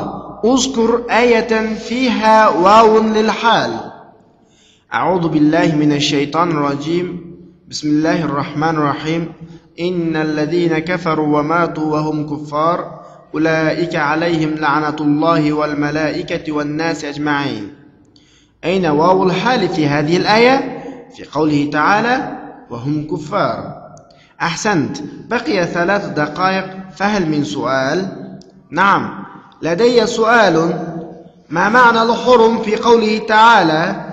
اذكر آية فيها واو للحال. أعوذ بالله من الشيطان الرجيم. بسم الله الرحمن الرحيم. إن الذين كفروا وماتوا وهم كفار أولئك عليهم لعنة الله والملائكة والناس أجمعين. أين واو الحال في هذه الآية؟ في قوله تعالى: وهم كفار. أحسنت. بقي ثلاث دقائق، فهل من سؤال؟ نعم، لدي سؤال. ما معنى الحرم في قوله تعالى: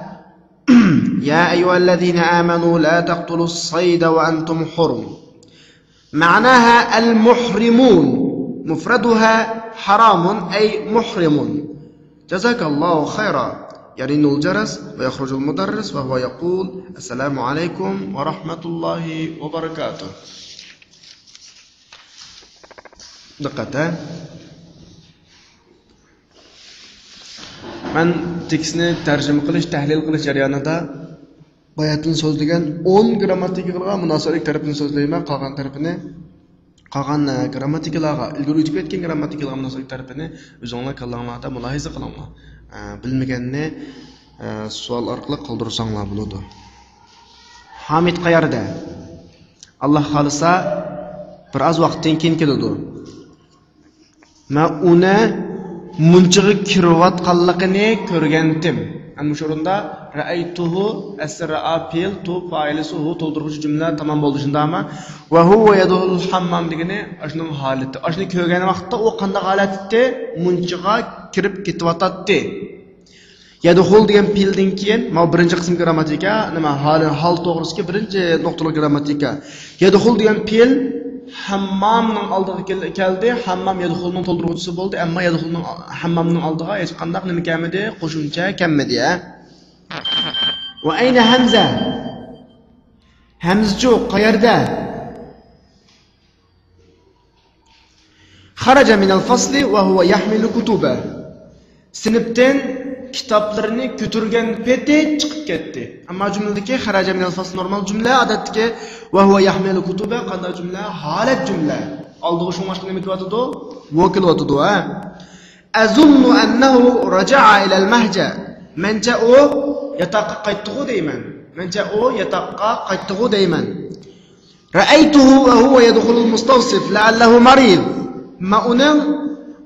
يا أيها الذين آمنوا لا تقتلوا الصيد وأنتم حرم؟ معناها المحرمون، مفردها حرام أي محرم. جزاك الله خيرا. يرن الجرس ويخرج المدرس وهو يقول: السلام عليكم ورحمة الله وبركاته. دىققەت، ھە؟ مەن تېكىستنى تەرجىمە قىلىش، تەھلىل قىلىش جەريانىدا باياتىن سۆزلىگەن ئون گىرامماتىكىلارغا مۇناسىۋەتلىك تەرىپىنى سۆزلەيمەن، قالغان تەرىپىنى، قالغان، ئە، گىرامماتىكىلارغا، ئىلگىرى ئۆتۈپ كەتكەن گىرامماتىكىلارغا مۇناسىۋەتلىك تەرىپىنى ئۆزۈڭلار كاللاڭلاردا مۇلاھىزە قىلىڭلار. ئە، بىلمىگەننى، ئە، سوئال ئارقىلىق قالدۇرساڭلار بولىدۇ. ھامىد قەيەردە؟ ئاللا خالىسا، بىر ئاز ۋاقىتتىن كېيىن كېلىدۇ. مەن ئۇنى مۇنچىغا كىرىۋاتقانلىقىنى كۆرگەنتىم. ئەمما شۇ ئورۇندا رەئەيتۇھۇ، ئەسلى رەئا پېئىل، تۇ پائىلى، سۇ ھۇ تولدۇرغۇچى جۈملە تامام بولدى، شۇنداقمۇ؟ ۋە ھۇۋە يەدخۇلۇل ھەممام دېگىنى ئاشۇنىڭ ھالىتى. ئاشۇنى كۆرگەن ۋاقىتتا ئۇ قانداق ھالەتتە ئىدى؟ مۇنچىغا كىرىپ كېتىۋاتاتتى. يەدخۇل دېگەن پېئىلدىن كېيىن، ماۋۇ بىرىنچى قىسىم گىرامماتىكا، نېمە، ھال، ھال توغرىسىدىكى بىرىنچى نۇقتىلىق گىرامماتىكا. يەدخۇل دېگەن پېئىل ھەممامنىڭ ئالدىغا كەل-، كەلدى، ھەممام يەدخۇلنىڭ تولدۇرغۇچىسى بولدى، ئەمما يەدخۇلنىڭ، ھەممامنىڭ ئالدىغا ھېچقانداق نېمە كەلمىدى، قوشۇمچە كەلمىدى، ھە؟ ۋە ئەينە ھەمزە؟ ھەمزىچۇ، قەيەردە؟ خرج من الفصل وهو يحمل كتبه. سىنىپتىن كىتابلىرىنى كۆتۈرگەن پېتى چىقىپ كەتتى. ئەمما جۈملىدىكى خرج من الفصل نورمال جۈملە، ئادەتتىكى وهو يحمل كتبه قانداق جۈملە؟ ھالەت جۈملە. ئالدىغا شۇڭلاشقا نېمە كېلىۋاتىدۇ؟ ۋۇ كېلىۋاتىدۇ، ھە؟ أظن أنه رجع إلى المهجع. مەنچە ئۇ ياتاققا قايتتىغۇ دەيمەن. مەنچە ئۇ ياتاققا قايتتىغۇ دەيمەن. رأيته وهو يدخل المستوصف لعله مريض. مەن ئۇنىڭ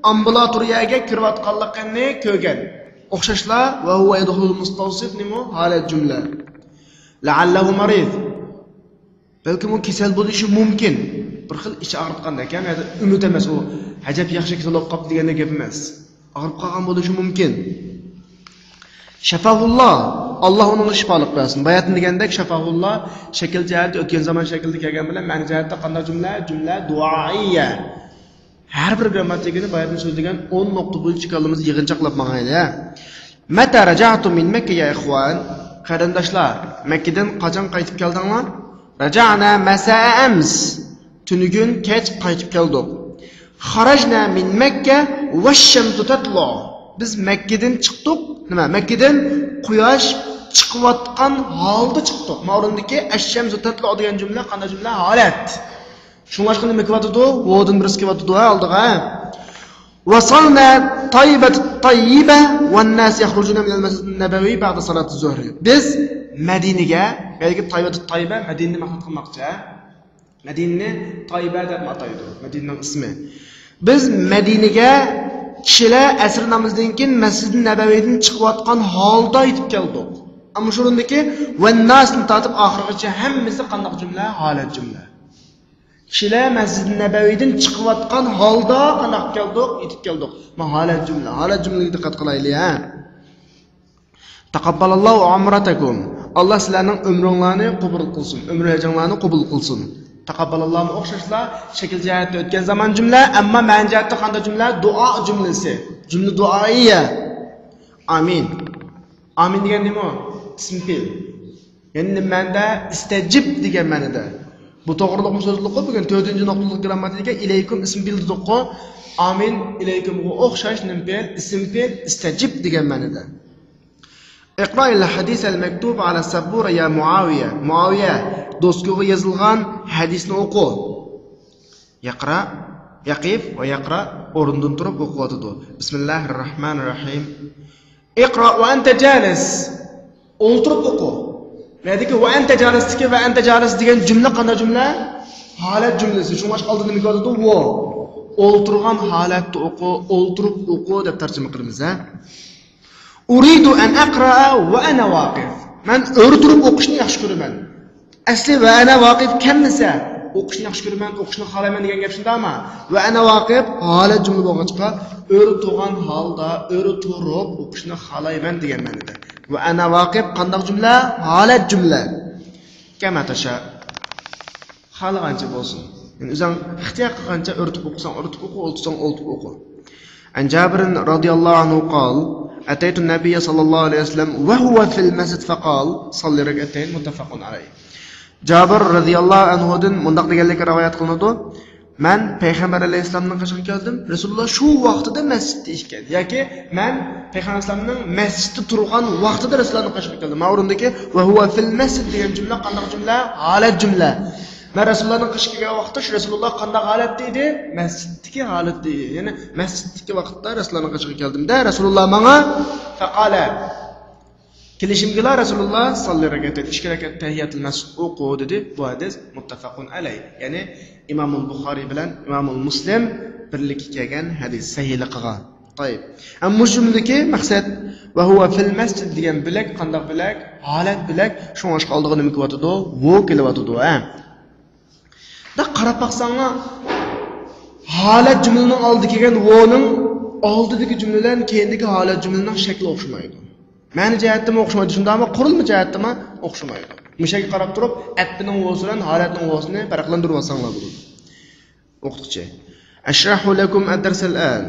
ئامبۇلاتورىيەگە كىرىۋاتقانلىقىنى كۆرگەن. ئوخشاشلا، ۋە ھۇۋە يەدخۇلۇل مۇستەۋسىپ نېمە؟ ھالەت جۈملە. لەئەللەھۇ مەرىز. بەلكىم ئۇ كېسەل بولۇشى مۇمكىن. بىر خىل ئىچى ئاغرىتقاندەك، ھەم يا ئۈمىد ئەمەس ئۇ. ئەجەب ياخشى كېسەل بولۇپ قاپتۇ دېگەندەك گەپ ئەمەس. ئاغرىپ قالغان بولۇشى مۇمكىن. شەفاھۇللا، ئاللا ئۇنىڭغا شىپالىق بەرسۇن. باياتىن دېگەندەك، شەفاھۇللا شەكىل جەھەتتە ئۆتكەن زامان شەكلىدە كەلگەن بىلەن مەنە جەھەتتە قانداق جۈملە؟ جۈملە دۇئائىيە. ھەر بىر گىرامماتىكىنى باياتىن سۆزلىگەن ئون نۇقتا بويىچە كاللىمىزدا يىغىنچاقلاپ ماڭايلى، ھە. مەتە رەجەتۇم مىن مەككە يا ئىخۋان؟ قېرىنداشلار، مەككىدىن قاچان قايتىپ كەلدىڭلار؟ رەجەئنا مەسەئە ئەمس. تۈنۈگۈن كەچ قايتىپ كەلدۇق. خەرەجنا مىن مەككە ۋەششەمسۇ تەتلۇ. بىز مەككىدىن چىقتۇق. نېمە؟ مەككىدىن قۇياش چىقىۋاتقان ھالدا چىقتۇق. ماۋرىندىكى ئەششەمسۇ تەتلۇ دېگەن جۈملە قانداق جۈملە؟ ھالەت. شۇڭلاشقا نېمە كېلىۋاتىدۇ؟ ۋودىن بىرسى كېلىۋاتىدۇ، ھە، ئالدىغا، ھە. ۋەسەلنا تايبەت تايبە ۋەنناس يەخرۇجۇنە مىنەل مەسجىدىن نەبەۋى بەئدە سالاتىز زۇھرى. بىز مەدىنىگە، يەنى تايبەت تايبە، مەدىنىنى مەقسەت قىلماقچى، ھە. مەدىنىنى تايبە دەپ ئاتايدۇ، مەدىنىنىڭ ئىسمى. بىز مەدىنىگە كىشىلەر ئەسىر نامىزىدىن كېيىن مەسجىدى نەبەۋىدىن چىقىۋاتقان ھالدا يېتىپ كەلدۇق. ئەمما شۇ ئورۇندىكى ۋەنناسنى تارتىپ ئاخىرغىچە ھەممىسى قانداق جۈملە؟ ھالەت جۈملە. كىشىلەر مەسجىدى نەبەۋىدىن چىقىۋاتقان ھالدا قانداق كەلدۇق؟ يېتىپ كەلدۇق. ما ھالەت جۈملە. ھالەت جۈملىگە دىققەت قىلايلى، ھە. تەقەببەلاللاھۇ ئۇمرەتەكۇم. ئاللا سىلەرنىڭ ئۆمرۈڭلارنى قوبۇل قىلسۇن. ئۆمرە ھەجىڭلارنى قوبۇل قىلسۇن. تەقەببەلاللاھمۇ ئوخشاشلا شەكىل جەھەتتە ئۆتكەن زامان جۈملە، ئەمما مەنە جەھەتتە قانداق جۈملە؟ دۇئا جۈملىسى. جۈملە دۇئائىيە. ئامىن. ئامىن دېگەن نېمە؟ ئىسمى پېئىل. يەنى مەنىدە ئىستەجىب دېگەن مەنىدە. بۇ توغرىلىقمۇ سۆزلىدۇققۇ، بۈگۈن تۆتىنچى نۇقتىلىق گىرامماتىكا ئىلەيكۇم ئىسمى پېئىل دېدۇققۇ. ئامىن ئىلەيكۇمغا ئوخشاش نېمە پېئىل؟ ئىسمى پېئىل ئىستەجىب دېگەن مەنىدە. اقرأ الحديث المكتوب على السبورة يا معاوية. مۇئاۋىيە، دوسكىغا يېزىلغان ھەدىسنى ئوقۇ. يەقرا، يەقىف ۋە يەقرا ئورنىدىن تۇرۇپ ئوقۇۋاتىدۇ. بىسمىللاھىر راھمانىر راھىم. ئىقرا ۋە ئەنتە جالىس. ئولتۇرۇپ ئوقۇ. نەدىكى ۋە ئەنتە جالىستىكى ۋە ئەنتە جالىس دېگەن جۈملە قانداق جۈملە؟ ھالەت جۈملىسى. شۇڭلاشقا ئالدىدا نېمە كېلىۋاتىدۇ؟ ۋو. ئولتۇرغان ھالەتتە ئوقۇ، ئولتۇرۇپ ئوقۇ دەپ تەرجىمە قىلىمىز، ھە؟ ئۇرىدۇ ئەن ئەقرا ۋە ئەنە ۋاقىف. مەن ئۆرە تۇرۇپ ئوقۇشنى ياخشى كۆرىمەن. ئەسلى ۋە ئەنە ۋاقىپ كەلمىسە، ئوقۇشنى ياخشى كۆرىمەن، ئوقۇشنى خالايمەن دېگەن گەپ شۇنداقمۇ؟ ۋە ئەنە ۋاقىپ ھالەت جۈملە بولغاچقا، ئۆرە تۇرغان ھالدا، ئۆرە تۇرۇپ ئوقۇشنى خالايمەن دېگەن مەنىدە. ۋە ئەنە ۋاقىپ قانداق جۈملە؟ ھالەت جۈملە. كەما تەشا. خالىغانچە بولسۇن. يەنى ئۆزۈڭ ئىختىيار قىلغانچە ئۆرە تۇرۇپ ئوقۇساڭ ئۆرە تۇرۇپ ئوقۇ، ئولتۇرساڭ ئولتۇرۇپ ئوقۇ. عن جابر رضي الله عنه قال: أتيت النبي صلى الله عليه وسلم وهو في المسجد فقال: صل ركعتين، متفق عليه. جابىر رەزىياللاھۇ ئەنھۇدىن مۇنداق دېگەنلىكى رىۋايەت قىلىنىدۇ: مەن پەيغەمبەر ئەلەيھىسسالامنىڭ قېشىغا كەلدىم، رەسۇلۇللا شۇ ۋاقتىدا مەسچىتتە ئىكەن، ياكى مەن پەيغەمبەر ئەلەيھىسسالامنىڭ مەسچىتتە تۇرغان ۋاقتىدا رەسۇلۇللانىڭ قېشىغا كەلدىم. ماۋۇ ئورۇندىكى ۋە ھۇۋە فىل مەسجىد دېگەن جۈملە قانداق جۈملە؟ ھالەت جۈملە. مەن رەسۇلۇللانىڭ قېشىغا كەلگەن ۋاقىتتا شۇ رەسۇلۇللا قانداق ھالەتتە ئىدى؟ مەسچىتتىكى ھالەتتە ئىدى. يەنى مەسچىتتىكى ۋاقىتتا رەسۇلۇللانىڭ قېشىغا كەلدىم-دە، رەسۇلۇللا ماڭا فەقالە، كېلىشىمگىلا رەسۇلۇللا ساللى رەكەتەين، ئىككى رەكەت تەھىياتۇل مەسجىد ئوقۇ دېدى. بۇ ھەدىس مۇتتەفەقۇن ئەلەي، يەنى ئىمامۇل بۇخارىي بىلەن ئىمامۇل مۇسلىم بىرلىككە كەلگەن ھەدىس سەھىھلىقىغا. تايىب. ئەمما مۇشۇ جۈملىدىكى مەقسەت ۋە ھۇۋە فىل مەسجىد دېگەن بۆلەك قانداق بۆلەك؟ ھالەت بۆلەك. شۇڭلاشقا ئالدىغا نېمە كېلىۋاتىدۇ؟ ۋو كېلىۋاتىدۇ، ھە. دا قاراپ باقساڭلار، ھالەت جۈملىنىڭ ئالدىدا كەلگەن ۋونىڭ ئالدىدىكى جۈملە بىلەن كەينىدىكى ھالەت جۈملىنىڭ شەكلى ئوخشىمايدۇ. مەنە جەھەتتىمۇ ئوخشىمايدۇ، شۇنداقمۇ؟ قۇرۇلما جەھەتتىمۇ ئوخشىمايدۇ. مۇشۇ يەرگە قاراپ تۇرۇپ، ئەتپىنىڭ ۋوسى بىلەن ھالەتنىڭ ۋوسىنى پەرقلەندۈرۈۋالساڭلار بولىدۇ. ئوقۇتقۇچى. أشرح لكم الدرس الآن.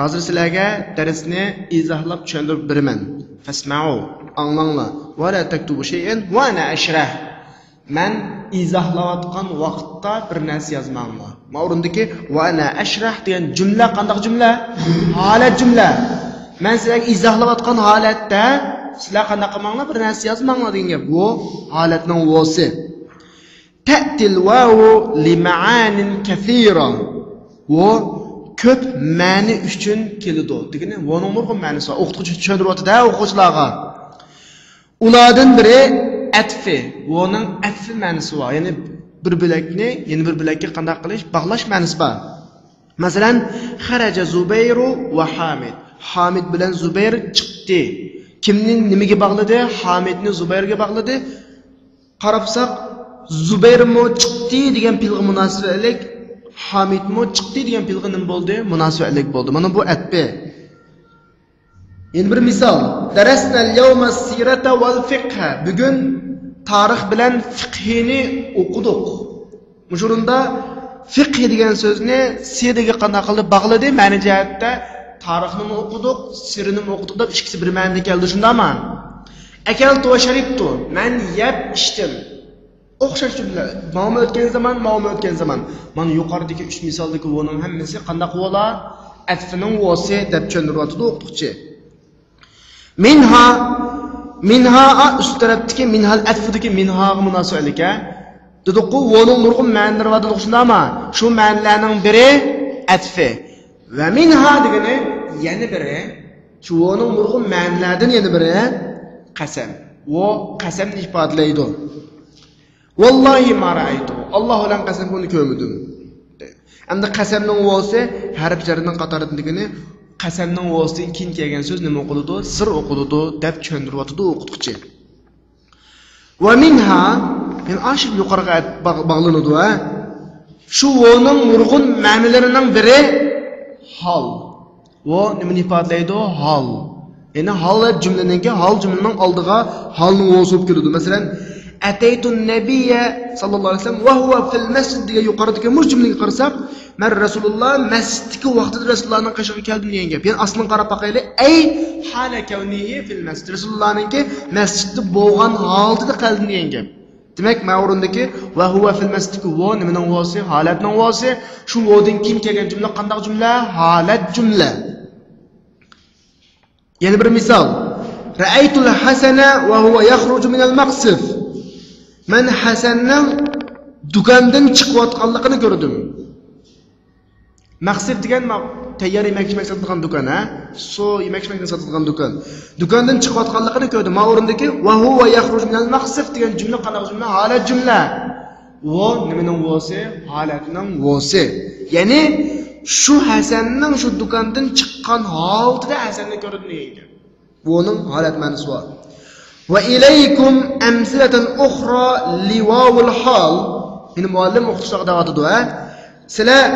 ھازىر سىلەرگە دەرسنى ئىزاھلاپ چۈشەندۈرۈپ بېرىمەن. فاسمعوا. ئاڭلاڭلار. ولا تكتبوا شيئا وأنا أشرح. مەن ئىزاھلاۋاتقان ۋاقىتتا بىر نەرسە يازماڭلار. ما ئورۇندىكى وأنا أشرح دېگەن جۈملە قانداق جۈملە؟ ھالەت جۈملە. مەن سىلەرگە ئىزاھلاۋاتقان ھالەتتە سىلەر قانداق قىلماڭلار؟ بىر نەرسە يازماڭلار دېگەن گەپ. بۇ ھالەتنىڭ ۋوسى. تەتىل ۋاۋۇ لىمەئانىن كەسىرە. ۋو كۆپ مەنە ئۈچۈن كېلىدۇ. دېگىنى ۋونىڭ نۇرغۇن مەنىسى بار. ئوقۇتقۇچى چۈشەندۈرۈۋاتىدۇ-دە ئوقۇغۇچىلارغا. ئۇلاردىن بىرى ئەتفى. ۋونىڭ ئەتفى مەنىسى بار. يەنى بىر بۆلەكنى يەنە بىر بۆلەككە قانداق قىلىش؟ باغلاش مەنىسى بار. مەسىلەن، خەرەجە زۇبەيرۇ ۋە ھامىد. ھامىد بىلەن زۇبەير چىقتى. كىمنى نېمىگە باغلىدى؟ ھامىدنى زۇبەيرگە باغلىدى. قارىساق، زۇبەيرمۇ چىقتى دېگەن پېئىلغا مۇناسىۋەتلىك، ھامىدمۇ چىقتى دېگەن پېئىلغا نېمە بولدى؟ مۇناسىۋەتلىك بولدى. مانا بۇ ئەتپى. يەنە بىر مىسال. دەرەسنەل يەۋمە سىرەتە ۋەل فىقھە. بۈگۈن تارىخ بىلەن فىقھىنى ئوقۇدۇق. مۇشۇ ئورۇندا فىقھى دېگەن سۆزنى سىرىگە قانداق قىلدى؟ باغلىدى. مەنە جەھەتتە تارىخنىمۇ ئوقۇدۇق، سىرىنىمۇ ئوقۇدۇق دەپ ئىككىسى بىر مەنىدە كەلدى، شۇنداقمۇ؟ ئەكەلتۇ ۋە شەرىبتۇ. مەن يەپ ئىچتىم. ئوخشاش جۈملە. ماۋۇمۇ ئۆتكەن زامان، ماۋۇمۇ ئۆتكەن زامان. مانا يۇقىرىدىكى ئۈچ مىسالدىكى ۋونىڭ ھەممىسى قانداق ۋولار؟ ئەتفىنىڭ ۋوسى دەپ چۈشەندۈرۈۋاتىدۇ ئوقۇتقۇچى. مىنھا، مىنھا، ئا، ئۈست تەرەپتىكى مىنھال ئەتفىدىكى مىنھاغا مۇناسىۋەتلىك، ھە؟ دېدۇققۇ، ۋونىڭ نۇرغۇن مەنىلىرى بار دېدۇق، شۇنداقمۇ؟ شۇ مەنىلەرنىڭ بىرى ئەتفى. ۋە مىنھا دېگىنى يەنە بىرى، شۇ ۋونىڭ نۇرغۇن مەنىلەردىن يەنە بىرى قەسەم. ۋو قەسەمنى ئىپادىلەيدۇ. ۋاللاھى ما رەئەيتۇ. ئاللاھ بىلەن قەسەمكى، ئۇنى كۆرمىدىم. ئەمدى قەسەمنىڭ ۋوسى ھەرپ جەررىنىڭ قاتارىدىن دېگىنى، قەسەمنىڭ ۋوسىدىن كېيىن كەلگەن سۆز نېمە ئوقۇلىدۇ؟ زىر ئوقۇلىدۇ دەپ چۈشەندۈرۈۋاتىدۇ ئوقۇتقۇچى. ۋە مىنھا، يەنى ئاشۇ يۇقىرىغا باغ-، باغلىنىدۇ، ھە؟ شۇ ۋونىڭ نۇرغۇن مەنىلىرىنىڭ بىرى ھال. ۋو نېمىنى ئىپادىلەيدۇ؟ ھال. يەنى ھالەت جۈملىنىڭكى، ھال جۈملىنىڭ ئالدىغا ھالنىڭ ۋوسى بولۇپ كېلىدۇ. مەسىلەن، ئەتەيتۇن نەبىيە ساللاللاھۇ ئەلەيھى ۋەسەللەم ۋە ھۇۋە فىل مەسجىد دېگەن يۇقىرىدىكى مۇشۇ جۈملىگە قارىساق، مەن رەسۇلۇللا مەسچىتتىكى ۋاقتىدا رەسۇلۇللانىڭ قېشىغا كەلدىم دېگەن گەپ. يەنى ئاستىنى قاراپ باقايلى. ئەي ھالە كەۋنىھى فىل مەسجىد. رەسۇلۇللانىڭكى مەسچىتتە بولغان ھالىتىدە قەلدىم دېگەن گەپ. دېمەك، مەن ئورۇندىكى ۋە ھۇۋە فىل مەسجىدتىكى ۋو نېمىنىڭ ۋوسى؟ ھالەتنىڭ ۋوسى. شۇ ۋودىن كېيىن كەلگەن جۈملە قانداق جۈملە؟ ھالەت جۈملە. يەنە بىر مىسال. رەئەيتۇل ھەسەنە ۋە ھۇۋە يەخرۇجۇ مىنەل مەقسىف. مەن ھەسەننىڭ دۇكاندىن چىقىۋاتقانلىقىنى كۆردۈم. مەقسىف دېگەن ما-، تەييار يېمەك-ئىچمەك ساتىدىغان دۇكان، ھە؟ سۇ، يېمەك-ئىچمەكنى ساتىدىغان دۇكان. دۇكاندىن چىقىۋاتقانلىقىنى كۆردۈم. ما ئورۇندىكى ۋە ھۇۋە يەخرۇجۇ مىنەل مەقسىف دېگەن جۈملە قانداق جۈملە؟ ھالەت جۈملە. ۋو نېمىنىڭ ۋوسى؟ ھالەتنىڭ ۋوسى. يەنى شۇ ھەسەننىڭ شۇ دۇكاندىن چىققان ھالىتىدە ھەسەننى كۆردۈم دېگەن گەپ. ۋونىڭ ھالەت مەنىسى بار. ۋە ئىلەيكۇم ئەمسىلەتەن ئۇخرا لىۋاۋۇل ھال. يەنى مۇئەللىم ئوقۇتقۇچىلارغا دەۋاتىدۇ، ھە؟ سىلەر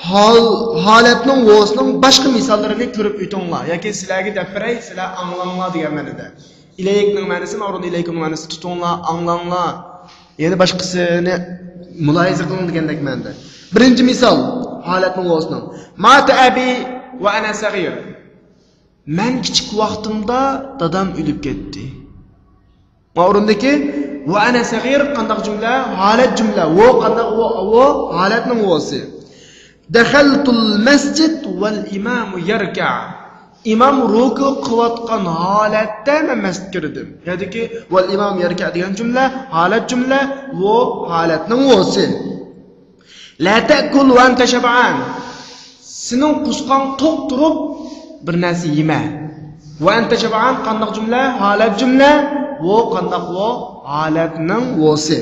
ھال، ھالەتنىڭ ۋوسىنىڭ باشقا مىساللىرىنى كۆرۈپ ئۆتۈڭلار. ياكى سىلەرگە دەپ بېرەي، سىلەر ئاڭلاڭلار دېگەن مەنىدە. ئىلەيكنىڭ مەنىسى، مەۋرۇن ئىلەيكۇمنىڭ مەنىسى تۇتۇڭلار، ئاڭلاڭلار. يەنە باشقىسىنى مۇلاھىزە قىلىڭ دېگەندەك مەنىدە. بىرىنچى مىسال، ھالەتنىڭ ۋوسىنىڭ. مات ئەبى ۋە ئەنە سەغىر. مەن كىچىك ۋاقتىمدا دادام ئۆلۈپ كەتتى. ما ئورۇندىكى ۋە ئەنە سەغىر قانداق جۈملە؟ ھالەت جۈملە. ۋو قانداق؟ ۋو، ۋو ھالەتنىڭ ۋوسى. دەخەلتۇل مەسجىد ۋەل ئىمامۇ يەركە. ئىمام رۇكۇ قىلىۋاتقان ھالەتتە مەن مەسچىتكە كىردىم. يەنىكى ۋەل ئىمامۇ يەركە دېگەن جۈملە ھالەت جۈملە، ۋو ھالەتنىڭ ۋوسى. لا تأكل وأنت شبعان. سېنىڭ قۇسقاڭ توق تۇرۇپ بىر نەرسە يېمە. وأنت شبعان قانداق جۈملە؟ ھالەت جۈملە. ۋو قانداق؟ ۋو ھالەتنىڭ ۋوسى.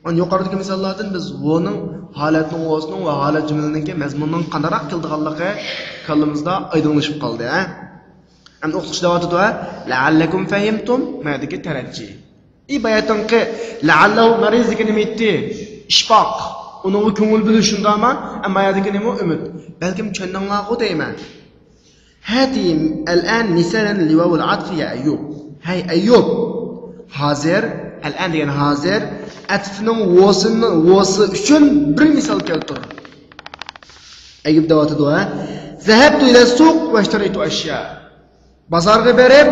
مانا يۇقىرىدىكى مىساللاردىن بىز ۋونىڭ ھالەتنىڭ ۋوسىنىڭ ۋە ھالەت جۈملىنىڭكى مەزمۇنىنىڭ قانداقراق كېلىدىغانلىقى كاللىمىزدا ئايدىڭلىشىپ قالدى، ھە؟ ئەمدى ئوقۇتقۇچى دەۋاتىدۇ، ھە؟ لەئەللەكۇم فەھىمتۇم، ما يەردىكى تەرەججى. ئى، باياتىنقى لەئەللەھۇ مەرىز دېگىنى نېمە ئىدى؟ ئىشپاق. ئۇنىڭغا كۆڭۈل بۆلۈش، شۇنداقمۇ؟ ئەمما يەردىكى نېمە؟ ئۈمىد. بەلكىم چۈشەندىڭلارغۇ دەيمەن. هاته الآن مثالا لواو العطف يا أيوب. ھەي ئەييۇب، ھازىر، الآن دېگەن ھازىر، ئەتفنىڭ ۋوسىنىڭ، ۋوسى ئۈچۈن بىر مىسال كەلتۈر. ئەييۇب دەۋاتىدۇ، ھە؟ ذهبت إلى السوق واشتريت أشياء. بازارغا بېرىپ،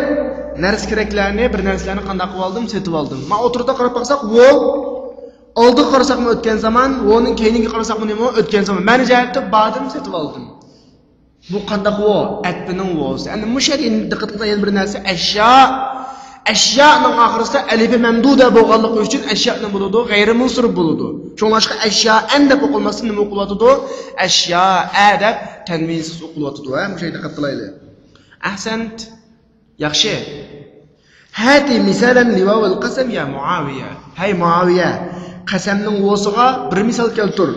نەرسە كېرەكلەرنى، بىر نەرسىلەرنى قانداق قىلىۋالدىم؟ سېتىۋالدىم. ما ئوتتۇرىدا قاراپ باقساق، ۋو، ئالدىغا قارىساقمۇ ئۆتكەن زامان، ۋونىڭ كەينىگە قارىساقمۇ نېمە؟ ئۆتكەن زامان. مەنە جەھەتتە باردىم، سېتىۋالدىم. بۇ قانداق ۋو؟ ئەتپىنىڭ ۋوسى. ئەمدى مۇشۇ يەردە دىققەت قىلساق يەنە بىر نەرسە، ئەشيا. ئەشيانىڭ ئاخىرىسىدا ئەلىپى مەمدۇدە بولغانلىقى ئۈچۈن ئەشيا نېمە بولىدۇ؟ غەيرىي مۇنسەرىپ بولىدۇ. شۇڭلاشقا ئەشيائەن دەپ ئوقۇلماستىن نېمە ئوقۇلۇۋاتىدۇ؟ ئەشيائە دەپ تەنۋىنسىز ئوقۇلۇۋاتىدۇ. ھە، مۇشۇ يەردە دىققەت قىلايلى. ئەھسەنت. ياخشى. هات مثالا لواو القسم يا معاوية. ھەي مۇئاۋىيە، قەسەمنىڭ ۋوسىغا بىر مىسال كەلتۈر.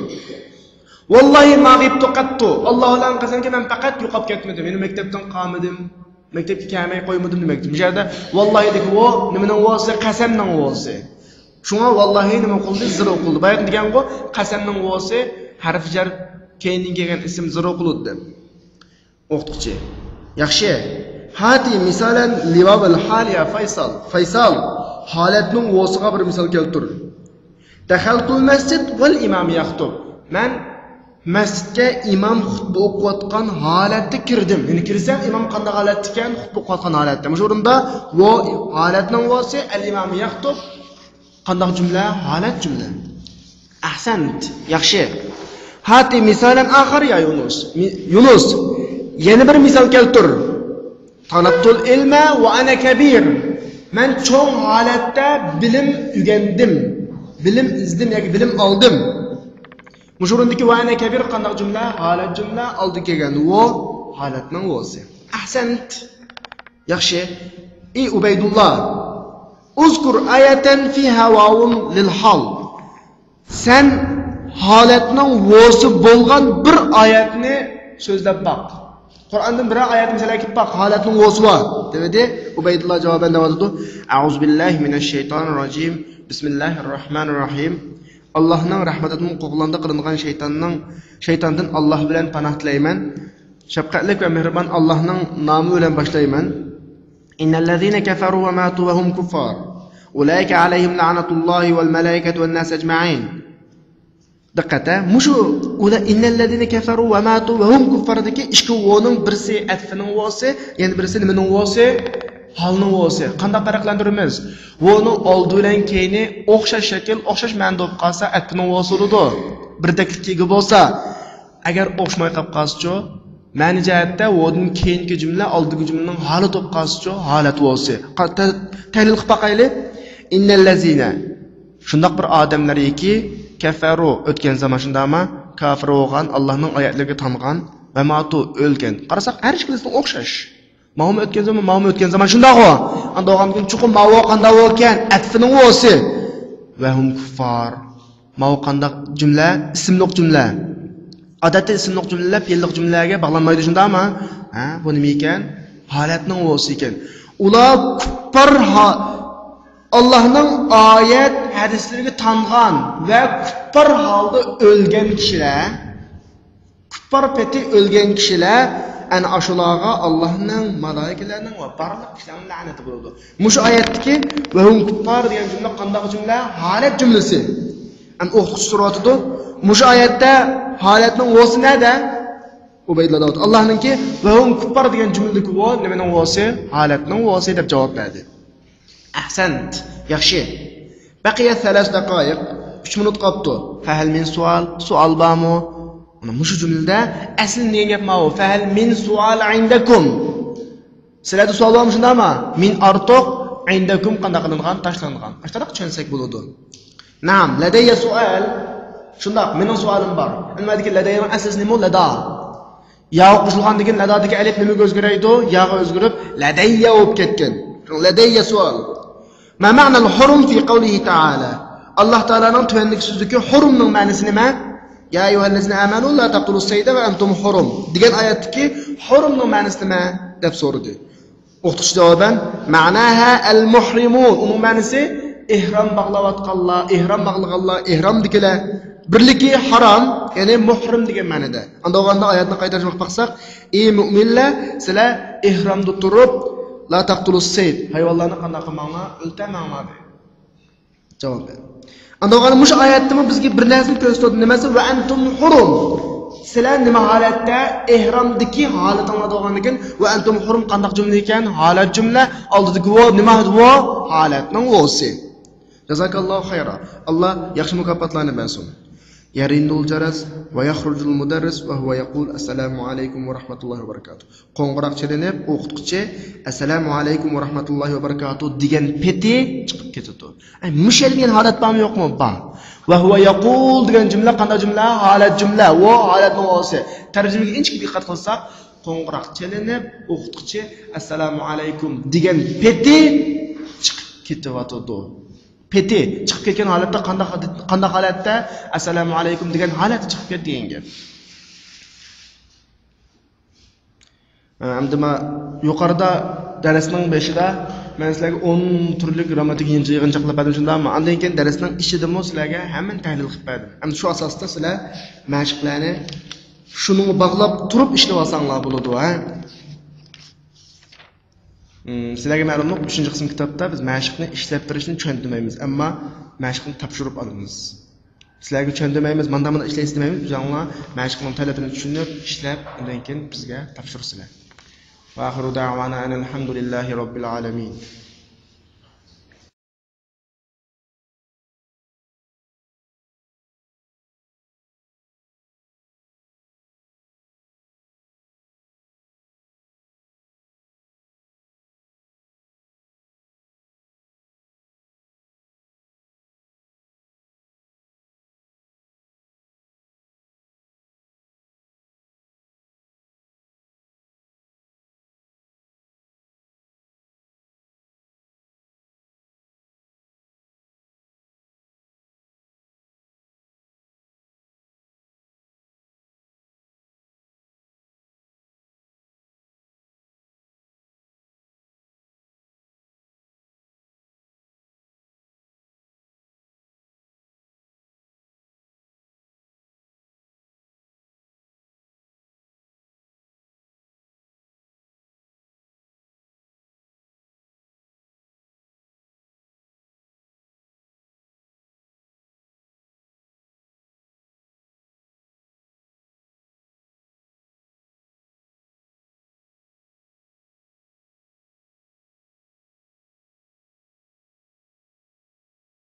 ۋاللاھى ما غىبتۇ قەتتۇ. ئاللا بىلەن قەسەمكى، مەن پەقەت يوقاپ كەتمىدىم. يەنى مەكتەپتىن قالمىدىم. مەكتەپكە كەلمەي قويمىدىم دېمەكچى. بۇ يەردە ۋاللاھىدىكى ۋو نېمىنىڭ ۋوسى؟ قەسەمنىڭ ۋوسى. شۇڭا ۋاللاھى نېمە قىلدى؟ زىر ئوقۇلدى. بايىقى دېگەنغۇ، قەسەمنىڭ ۋوسى ھەرف جەر كەينىدىن كەلگەن ئىسىم زىر ئوقۇلىدۇ دەپ. ئوقۇتقۇچى. ياخشى. ھاتى مىسالەن لىۋاۋىل ھال يا فەيسال. فەيسال، ھالەتنىڭ ۋوسىغا بىر مىسال كەلتۈر. دەخەلتۇل مەسجىد ۋەل ئىمام يەختۇب. مەن مەسچىتكە ئىمام خۇتبە ئوقۇۋاتقان ھالەتتە كىردىم. يەنى كىرسەم، ئىمام قانداق ھالەتتە ئىكەن؟ خۇتبە ئوقۇۋاتقان ھالەتتە. مۇشۇ ئورۇندا ۋو ھالەتنىڭ ۋوسى، ئەل ئىمام يەختۇب. قانداق جۈملە؟ ھالەت جۈملە. ئەھسەنت. ياخشى. ھاتى مىسالەن ئاخار يا يۇنۇس. مى-، يۇنۇس، يەنە بىر مىسال كەلتۈر. تالابتۇل ئىلمە ۋە ئەنە كەبىر. مەن چوڭ ھالەتتە بىلىم ئۆگەندىم. بىلىم ئىزدىم ياكى بىلىم ئالدىم. مۇشۇ ئورۇندىكى ۋە ئەنە كەبىر قانداق جۈملە؟ ھالەت جۈملە، ئالدى كەلگەن ۋو، ھالەتنىڭ ۋوسى. ئەھسەنت. ياخشى. ئى ئۇبەيدۇللا. ئۇزكۇر ئايەتەن فىھا ۋاۋۇن لىل ھال. سەن ھالەتنىڭ ۋوسى بولغان بىر ئايەتنى سۆزلەپ باق. قۇرئاندىن بىرەر ئايەت مىسال ئەكىپ باق، ھالەتنىڭ ۋوسى بار، دېدى. ئۇبەيدۇللا جاۋابەن دەۋاتىدۇ، ئەئۇزۇ بىللاھى مىنەششەيتانىر راجىم، بىسمىللاھىر راھمانىر راھىم. ئاللاھنىڭ رەھمىتىدىن قوغلاندى قىلىنغان شەيتاننىڭ، شەيتاندىن ئاللاھ بىلەن پاناھ تىلەيمەن. شەپقەتلىك ۋە مېھرىبان ئاللاھنىڭ نامى بىلەن باشلايمەن. ئىننەللەزىنە كەفەرۇ ۋە ماتۇ ۋە ھۇم كۇففار. ئۇلائىكە ئەلەيھىم لەئنەتۇللاھى ۋەل مەلائىكەتۇ ۋەن ناس ئەجمەئىن. دىققەت، ھە، مۇشۇ ئۇلا-، ئىننەللەزىنە كەفەرۇ ۋە ماتۇ ۋە ھۇم كۇففاردىكى ئىككى ۋونىڭ بىرسى ئەتفىنىڭ ۋوسى، يەنە بىرسى نېمىنىڭ ۋوسى؟ ھالنىڭ ۋوسى. قانداق پەرقلەندۈرىمىز؟ ۋونىڭ ئالدى بىلەن كەينى ئوخشاش شەكىل، ئوخشاش مەنىدە بولۇپ قالسا، ئەتفىنىڭ ۋوسى بولىدۇ. بىردەكلىككە ئىگە بولسا. ئەگەر ئوخشىماي قاپ قالسىچۇ؟ مەنە جەھەتتە ۋودىن كېيىنكى جۈملە ئالدىنقى جۈملىنىڭ ھالىتى بولۇپ قالسىچۇ؟ ھالەت ۋوسى. قا-، تە-، تەھلىل قىلىپ باقايلى. ئىننەللەزىنە. شۇنداق بىر ئادەملەركى، كەفەرۇ، ئۆتكەن زامان شۇنداقما؟ كاپىر بولغان، ئاللاھنىڭ ئايەتلىرىگە تانغان، ۋە ماتۇ، ئۆلگەن. قارىساق، ھەر ئىككىلىسىنىڭ ئوخشاش. ماۋۇمۇ ئۆتكەن زامان، ماۋۇمۇ ئۆتكەن زامان شۇنداقغۇ؟ ئانداق بولغاندىكىن چوقۇم ماۋۇ قانداق بولىكەن؟ ئەتفىنىڭ ۋوسى. ۋە ھۇم كۇففار. ماۋۇ قانداق جۈملە؟ ئىسىملىق جۈملە. ئادەتتە ئىسىملىق جۈملىلەر پېئىللىق جۈملىلەرگە باغلانمايدۇ، شۇنداقمۇ؟ ھە، بۇ نېمە ئىكەن؟ ھالەتنىڭ ۋوسى ئىكەن. ئۇلار كۇپپار ھا-، ئاللاھنىڭ ئايەت، ھەدىسلىرىگە تانغان ۋە كۇپپار ھالدا ئۆلگەن كىشىلەر، كۇپپار پېتى ئۆلگەن كىشىلەر، ئەنە ئاشۇلارغا ئاللاھنىڭ، مالائىكىلەرنىڭ ۋە بارلىق كىشىلەرنىڭ لەنىتى بولىدۇ. مۇشۇ ئايەتتىكى ۋە ھۇم كۇپپار دېگەن جۈملە قانداق جۈملە؟ ھالەت جۈملىسى. ئەمما ئوقۇتقۇچى سوراۋاتىدۇ، مۇشۇ ئايەتتە ھالەتنىڭ ۋوسى نەدە؟ ئۇبەيدۇللا دەۋاتىدۇ. ئاللاھنىڭكى ۋە ھۇم كۇپپار دېگەن جۈملىدىكى ۋو نېمىنىڭ ۋوسى؟ ھالەتنىڭ ۋوسى دەپ جاۋاب بەردى. ئەھسەنت. ياخشى. بەقىيە سەلەس دەقايىق. ئۈچ مىنۇت قاپتۇ. فەھەل مىن سوئال؟ سوئال بارمۇ؟ مانا مۇشۇ جۈملىدە ئەسلى دېگەن گەپ ماۋۇ. فەھەل مىن سوئال ئىندەكۇم؟ سىلەردە سوئال بارمۇ شۇنداقمۇ؟ مىن ئارتۇق، ئىندەكۇم قانداق قىلىنغان؟ تاشلانغان. ئاشۇنداق چۈشەنسەك بولىدۇ. نەئەم، لەدەييە سوئال. شۇنداق، مېنىڭ سوئالىم بار. ئەمما دېگەن لەدەييەنىڭ ئەسلىسى نېمە؟ لەدا. ياغا قوشۇلغاندىن كېيىن لادادىكى ئەلىپ نېمىگە ئۆزگىرەيدۇ؟ ياغا ئۆزگىرىپ، لەدەييە بولۇپ كەتكەن. لەدەييە سوئال. ما مەنەل ھۇرۇم فى قەۋلىھى تەئالە. ئاللاھ تائالانىڭ تۆۋەندىكى سۆزىدىكى ھۇرۇمنىڭ مەنىسى نېمە؟ يا ئەييۇھەللەزىنە ئامەنۇ لا تەقتۇلۇس سەيدە ۋە ئەنتۇم ھۇرۇم دېگەن ئايەتتىكى ھۇرۇمنىڭ مەنىسى نېمە؟ دەپ سورىدى. ئوقۇتقۇچى جاۋابەن، مەناھا ئەل مۇھرىمۇن. ئۇنىڭ مەنىسى ئېھرام باغلاۋاتقانلار، ئېھرام باغلىغانلار، ئېھرامدىكىلەر. بىرلىكى ھارام، يەنى مۇھرىم دېگەن مەنىدە. ئانداق بولغاندا ئايەتنى قايتا تەرجىمە قىلىپ باقساق، ئى مۆمىنلەر، سىلەر ئېھرامدا تۇرۇپ، لا تەقتۇلۇس سەيد، ھايۋانلارنى قانداق قىلماڭلار؟ ئۆلتۈرمەڭلار دەيدۇ. جاۋاب بەر. ئاندىن مۇشۇ ئايەتتىمۇ بىزگە بىر نەرسىنى كۆرسىتىۋاتىدۇ. نېمە دېسە، ۋە ئەنتۇم ھۇرۇم. سىلەر نېمە ھالەتتە؟ ئېھرامدىكى ھالىتىڭلاردا بولغاندىكىن، ۋە ئەنتۇم ھۇرۇم قانداق جۈملە ئىكەن؟ ھالەت جۈملە. ئالدىدىكى ۋو نېمە؟ ۋو ھالەتنىڭ ۋوسى. جازاكاللاھۇ خەيرا. ئاللا ياخشى مۇكاپاتلارنى بەرسۇن. يەرىندۇل جەرەس ۋە يەخرۇجۇل مۇدەررىس ۋە ھۇۋە يەقۇل، ئەسسالامۇ ئەلەيكۇم ۋە رەھمەتۇللاھى ۋە بەرىكاتۇھ. قوڭغۇراق چېلىنىپ، ئوقۇتقۇچى، ئەسسالامۇ ئەلەيكۇم ۋە رەھمەتۇللاھى ۋە بەرىكاتۇھ دېگەن پېتى چىقىپ كېتىدۇ. ئەي، مۇشۇ يەردە دېگەن ھالەت بارمۇ، يوقمۇ؟ بار. ۋە ھۇۋە يەقۇل دېگەن جۈملە قانداق جۈملە؟ ھالەت جۈملە. ۋو ھالەتنىڭ ۋوسى. تەرجىمىگە ئىنچىكە دىققەت قىلساق، قوڭغۇراق چېلىنىپ، ئوقۇتقۇچى، ئەسسالامۇ ئەلەيكۇم دېگەن پېتى چىقىپ كېتىۋاتىدۇ. پېتى چىقىپ كەتكەن ھالەتتە قانداق، قانداق ھالەتتە؟ ئەسسالامۇ ئەلەيكۇم دېگەن ھالەتتە چىقىپ كەت دېگەن گەپ. ئەمدى ما يۇقىرىدا دەرسنىڭ بېشىدا مەن سىلەرگە ئون تۈرلۈك گرامماتىكا يىغىنچاقلاپ بەردىم، شۇنداقمۇ؟ ئاندىن كېيىن دەرسنىڭ ئىچىدىمۇ سىلەرگە ھەممىنى تەھلىل قىلىپ بەردىم. ئەمدى شۇ ئاساستا سىلەر مەشىقلەرنى شۇنىڭغا باغلاپ تۇرۇپ ئىشلىۋالساڭلار بولىدۇ، ھە؟ ئىم، سىلەرگە مەلۇملۇق، ئۈچىنچى قىسىم كىتابتا بىز مەشىقنى ئىشلەپ بېرىشنى چۈشەندۈرمەيمىز، ئەمما مەشىقنى تاپشۇرۇپ ئالىمىز. سىلەرگە چۈشەندۈرمەيمىز، مانداق مانداق ئىشلەيسىز دېمەيمىز، ئۆزۈڭلار مەشىقنىڭ تەلىپىنى چۈشىنىپ، ئىشلەپ، ئاندىن كېيىن بىزگە تاپشۇرىسىلەر. وآخر دعوانا أن الحمد لله رب العالمين.